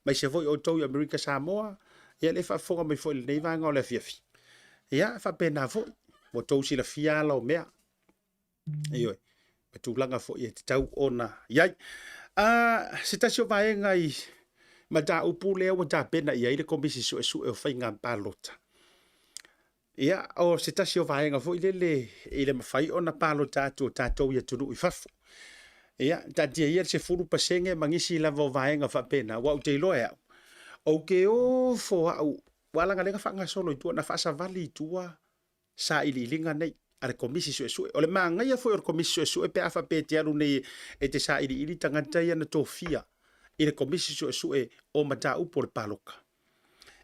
Aemaise foi outou i Amerika Samoa, ia le faafofoga mai foi i lenei vaega o le afiafi. Ia, e faapena foi, ua outou silafia ala o mea. Ioe, ma tulaga foi e tatau ona i ai. Se tasi o vaega i mataupu lea ua tapena i ai le Komisi Suesue o Faiga Palota. Ia, o se tasi o vaega foi lele i le mafai ona palota atu o tatou i atunuu i fafo. Ia, taatia ia le 10% ma nisi lava o vaega faapena, aua ou te iloa e au, ou te ofo au, aua leaga lea na faagasolo i tua, na faasavali i tua sailiiliga nei a le Komisi Suesue. O le manaia foi o le Komisi Suesue pe a faapea e te alu nei e te sailiili tagata ia na tofia i le Komisi Suesue o mataupu o le palota.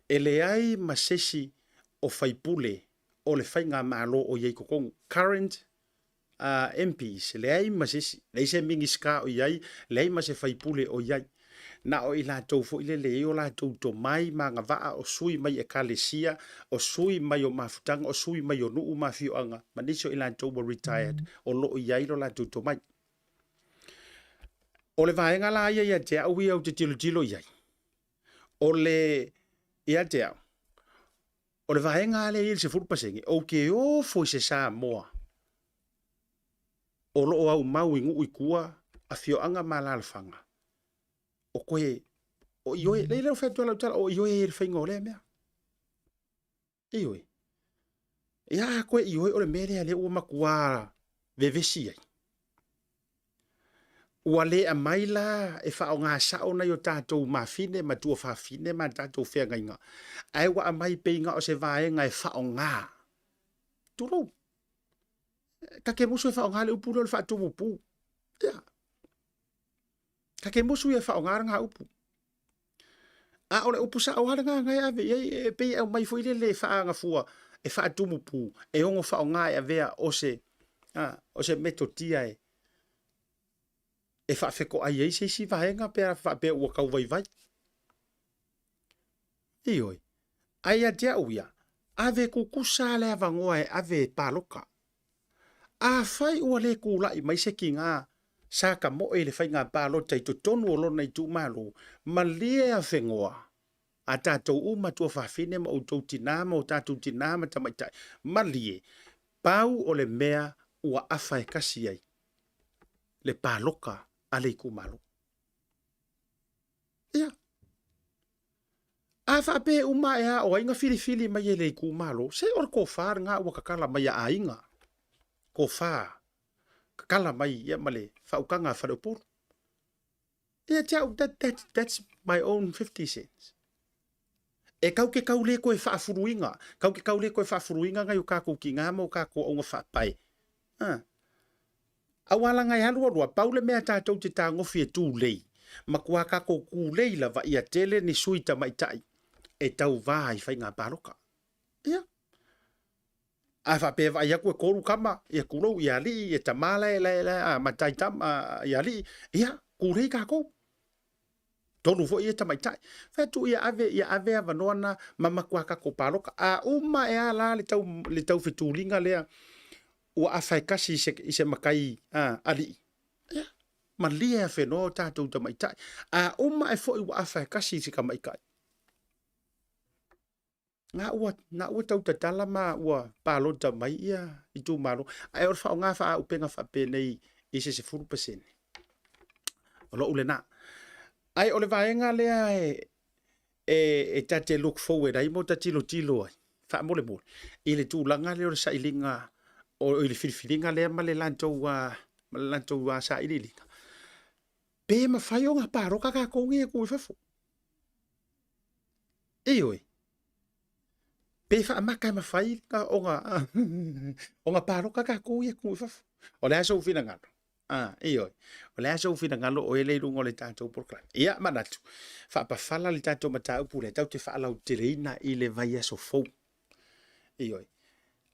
E leai ma se isi o faipule o le faigamalo o i ai i totonu, current MPs, leai ma se isi, leai se Minisita o i ai, leai ma se faipule o i ai. Na o i latou foi lele e i ai o latou tomai ma agavaa o sui mai ekalesia, o sui mai o mafutaga, o sui mai o nuu ma afioaga, ma nisi o i latou ua retired o lo o i ai lo latou tomai. O le vaega la ia ia te au ia ou te tilotilo i ai, o le, ia te au, o le vaega lea e i ai le 10%, ou te ofo i se Samoa o lo o aumau i nuu i tua, afioaga ma alaalafaga, o toe, o ioe, lea ua fai atu lau tala, o ioe i le faiga o lea mea. Ioe. Ia a koe ioe o le mea lea lea ua matua vevesi ai. Ua le aumai la e faaaoga sao nai o tatou mafine ma tuafafine ma tatou feagaiga, ae ua aumai pei na o se vaega e faaaoga. Tulou. Ta te musu e faaaoga le upu lea o le faatumupu. Ia. Ta te musu ia e faaaoga lena upu. A o le upu sao lava lena na e ave i ai, e pei e aumai foi lele e faaagafua, e faatumupu, e ono faaaoga e avea o se, a, o se metotia e, e faafetoai ai se isi vaega pe a faapea ua tau vaivai. Ioe. Ae ia te au ia, ave tutusa le avanoa e ave e palota. Afai ua le tulai mai se tiga sa tamoe i le faiga palota i totonu o lona itumalo, malie afenoa a tatou uma tuafafine ma outou tina ma o tatou tina ma tamaitai, malie, pau o le mea ua afa e tasi ai le palota a le itumalo. Ia. A faapea uma ae a o ai na filifili mai e le itumalo, se o le tofa lena ua tatala mai a aiga. Tofa tatala mai ia ma le faautaga a Faleupolu. Ia te au, that's my own 50 cents. E kau te kau le koe faafuluina, kau te kau le koe faafuluina ngai o kakou tina ma o kakou auga faapae. Ha. Aua langa e alu alua, pau le mea tatou te tagofi e tulei, matua kakou tulei lava ia tele ni sui tamaitai e tauvā i faiga paloka. Ia. A faapea e vaai atu e kolu kama, ia tulou, ia alii, ia tama la e, la e, la e, a, matai tama, ia alii, ia, tulei kakou. Tolu foi ia tamaitai. Fai atu ia ave, ia ave avanoa na ma matua kakou paloka. A uma e a la le tau, le tau fetuliga lea, ua afa e kasi i se, i se matai a, alii. Ia, malie afenoa o tatou tamaitai. A uma e foi ua afa e kasi i se tamaitai. Na ua, na ua tau tatala ma ua palota mai ia itumalo. Ae o le faaaoga faaauupega faapenei i se 10%. O lou lena. Ae o le vaega lea e, e, e ta te look forward ai mo ta tilotilo ai, faamolemole, i le tulaga lea o le sailiga, o i le filifiliga lea ma le latou, ma le latou sailiiliga. Pe mafai ona palota tatou nei e tuu i fafo. Ioe. Pe faamata e mafai ona ona palota tatou ia atunuu i fafo. O le a sou finagalo? Ah, ioe. O le a sou finagalo o ele i luga o le tatou polokalame? Ia, manatu, faapafala le tatou mataupu lea tatou te faalauteleina i le vaiaso fou. Ioe.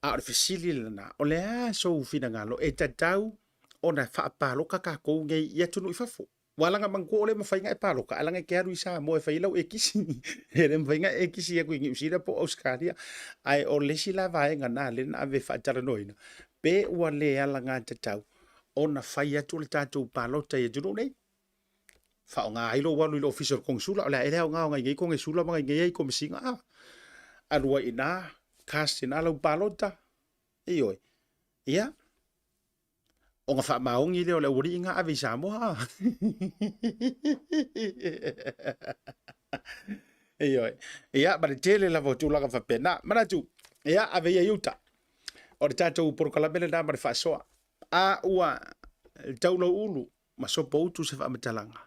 A o le fesili lena, o le a sou finagalo e tatau ona faapaloka tatou nei i atunuu i fafo? Ua laga manatua o le mafai na e paloka, ae laga e te alu i Samoa e fai ai lau ekisi. E le mafai na e ekisi atu i Niu Sila po o Ausetalia. Ae o le isi la vaega na lea na ave e faatalanoaina, pe ua le alagatatau ona fai atu le tatou palota i atunuu nei. Faaaoga ai lou alu i le ofisa o le konesula, o le a ea le aoga o nai nei konesula ma nai nei ai komesina, a? Alu ai i ina, cast i ina lau palota, ioe. Ia, ona faamaoni lea o le aualii na ave i Samoa. Ioe. Ia, ma le tele lava o tulaga faapena. Manatu, ia, ave ia i uta. O le tatou polokalame lena ma le faasoa. A ua taulauulu ma sopoutu se faamatalaga,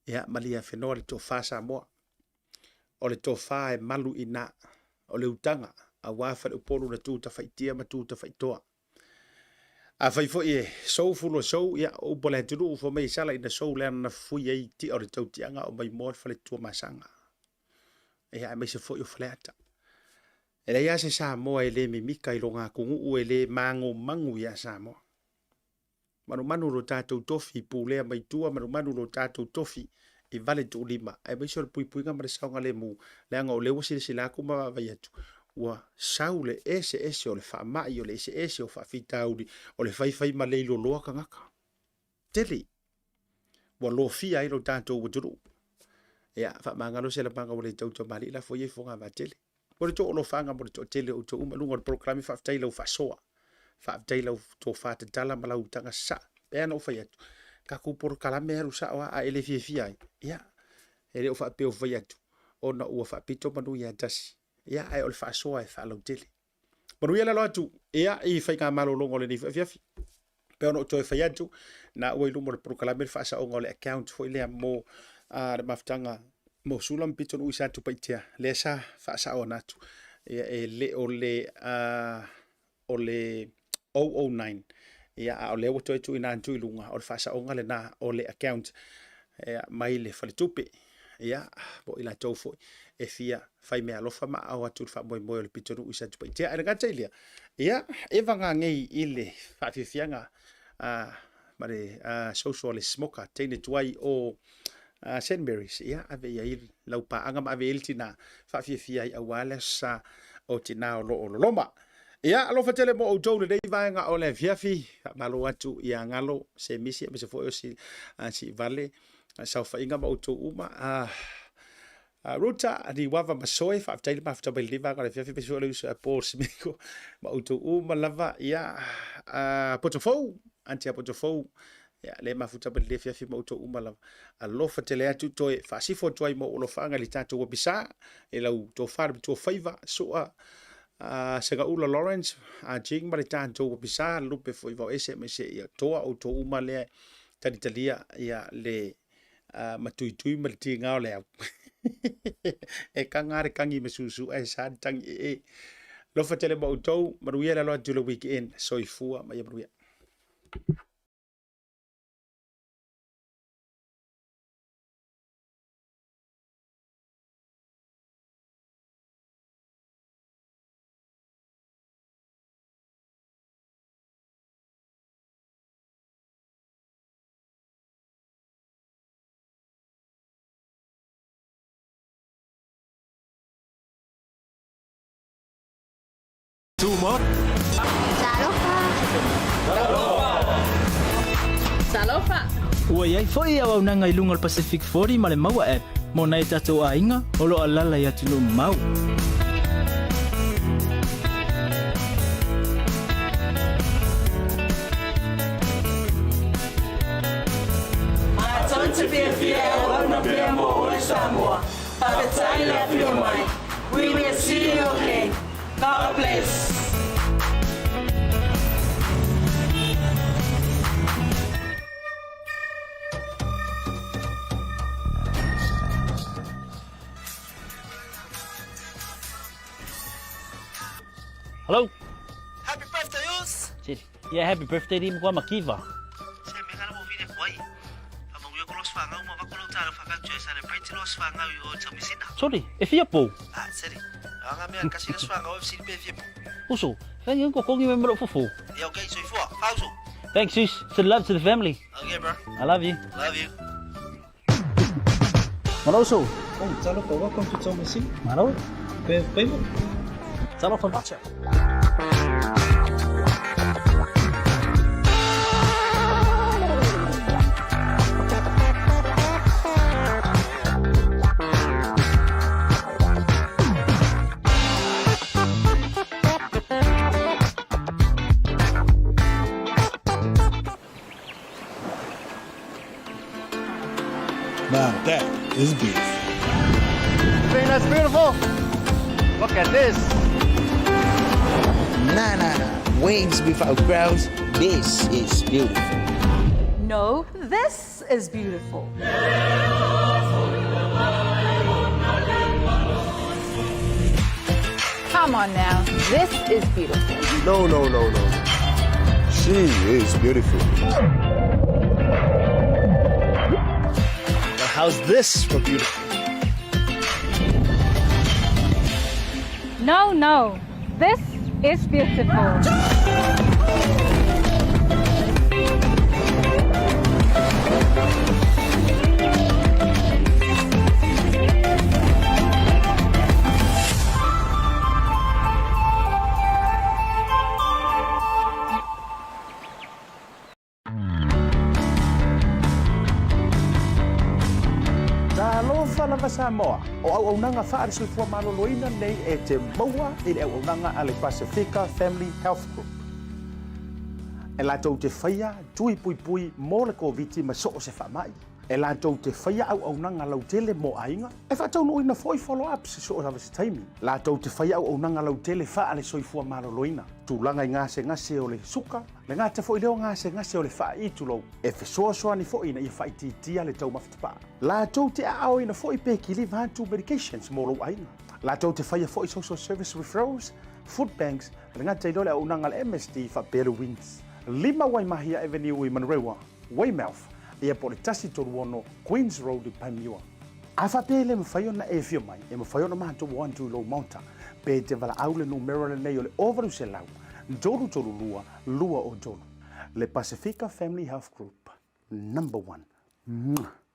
Ia, malie afenoa le tofa Samoa. O le tofa e malu i ina, o le utaga, aua faleupolu na tu tafaitia ma tu tafaitoa. Afai foi e sou fulo sou, ia, o upu a le atunuu, fai mai e sala ina sou leaga na fufui ai tia o le tautiaga o maimoa le faletuamasaga. Ia, aemaise foi o Faleata. E leai lava se Samoa e le mimika i lona atunuu, e le magomagu ia Samoa. Manumanu lo tatou tofi i pulea mai tua, manumanu lo tatou tofi i vale tuulima, aemaise o le puipuiga ma le saogalemu, leaga o lea ua silasila atu ma vaavaai atu, ua sau le eseese o le faamai, o le eseese o faafitauli, o le faifai ma leiloloa tagata. Tele. Ua lofia ai lo tatou atunuu. Ia, faamagalo se lamaga ua le tau tamalii lafo ia i fogavaa tele. Mo le tou alofaga mo le toatele o outou uma i luga o le polokalame, faafetai i lau faasoa, faafetai i lau tofa tatala ma lau utaga sasaa. E pei lava ona ou fai atu, tatou polokalame e alu sao lava, a e le fiafia ai, ia, e le o faapea ua fai atu ona ua faapito manu ia tasi, ia, ae o le faasoa e faalautele. Manuia le alo atu, ia, i faiga malologa o lenei foi afiafi. Pei ona ou toe fai atu, na ua i luma o le polokalame le faasaoga o le account foi lea mo le mafutaga mo Sula ma Pitonuu i Satupaitea, lea sa faasao atu. Ia, e le o le, o le 009, ia, a o lea ua toe tuuina atu i luga, o le faasaoga lena o le account ia, mai le faletupe. Ia, mo i latou foi e fia fai meaalofa ma aao atu i le faamoemoe o le pitonuu i Satupaitea. Ae le gata i lea, ia, eva gagei i le faafiafiaga ma le social a le smoker, teine tuai o St. Mary's, ia, ave i ai lau paaga ma ave i ai le tina, faafiafia ai aua le aso sa o tina o lo o loloma. Ia, alofa tele mo outou lenei vaega o le afiafi, faamalo atu ia Galo, Semisi, aemaise foi o si, Siivale, saofaiga ma outou uma. Ruta, Niuava ma Soe, faafetai le mafuta mai lenei vaega o le afiafi, aemaise foi o le uso ia Paul Semiko ma outou uma lava. Ia, Potofou, Aunty a Potofou, ia, le mafuta mai lenei afiafi ma outou uma lava. Alofa tele atu, toe faasifo atu ai ma ou alofaaga i le tatou apisa, i lau tofa le matua faiva, Sua, Segaula Lawrence, Jing ma le tatou apisa, Lupe foi Vaoese, aemaise ia Toa, outou uma lea talitalia ia le matuitui ma le tiga o le au. E kaga le kagi ma susu ae sa le tagi e e. Alofa tele ma outou, manuia le alo atu i le weekend. Soifua ma ia manuia. Talofa! Ua i ai foi auaunaga i luga o le Pacific 40 ma le Maua App mo nai o tatou aiga o lo o alaala i atunuu mamao. Matou te fiafia e auauna pea mo oe Samoa. Faafetai le afio mai. We will see you again. God bless. Hello. Happy birthday, Us! Yeah, happy birthday di mkwa makiva. Se me kana mo vile kwai. Fa mo yo los fanga uma va kolo talo fa fa tue celebrate los fanga o tamisina. Sorry, e fia pou. Ah, seri. Anga me kasi los fanga o fsi pe fia pou. Uso, thank you ko kongi me mro fufu. Yeah, okay, so ifua. Fauso. Thanks, sis. Send love to the family. Okay, bro. I love you. Love you. Malo uso. Oh, talofa, welcome to Tomasina. Malo. Pe payment. Talofa macha. Now that is beautiful. Think that's beautiful? Look at this. Nah, nah, nah. Waves without crowds. This is beautiful. No, this is beautiful. Come on now, this is beautiful. No, no, no, no. She is beautiful. Now how's this for beautiful? No, no, this is beautiful. Alofa lava Samoa, o auaunaga faale-soifua maloloina nei e te maua i le auaunaga a le Pasefika Family Health Group. E latou te faia tui puipui mo le Koviti ma so o se faamai. E latou te faia auaunaga lautele mo aiga, e faataunuuina foi follow-ups i so o lava se taimi. Latou te faia auaunaga lautele faale-soifua maloloina, tulaga i gasegase o le suka, le gata foi lea o gasegase o le faai'i tulou, e fesoasoani foi ina ia faaitiitia le taumafa tapaa. Latou te aaoina foi pe kiliva atu medications mo lou aiga. Latou te faia foi social service referrals, food banks, le gata i lea o le auaunaga a le MSD faapea le WINZ. 5 Waimahia Avenue i Manurewa, Weymouth, ia po o le 136 Queens Road i Panmure. A faapea e le mafai ona e afio mai, e mafai ona matou o atu i lou maota, pe te valaau le numera lenei o le 800 332 203. Le Pasefika Family Health Group, number one. Mwah!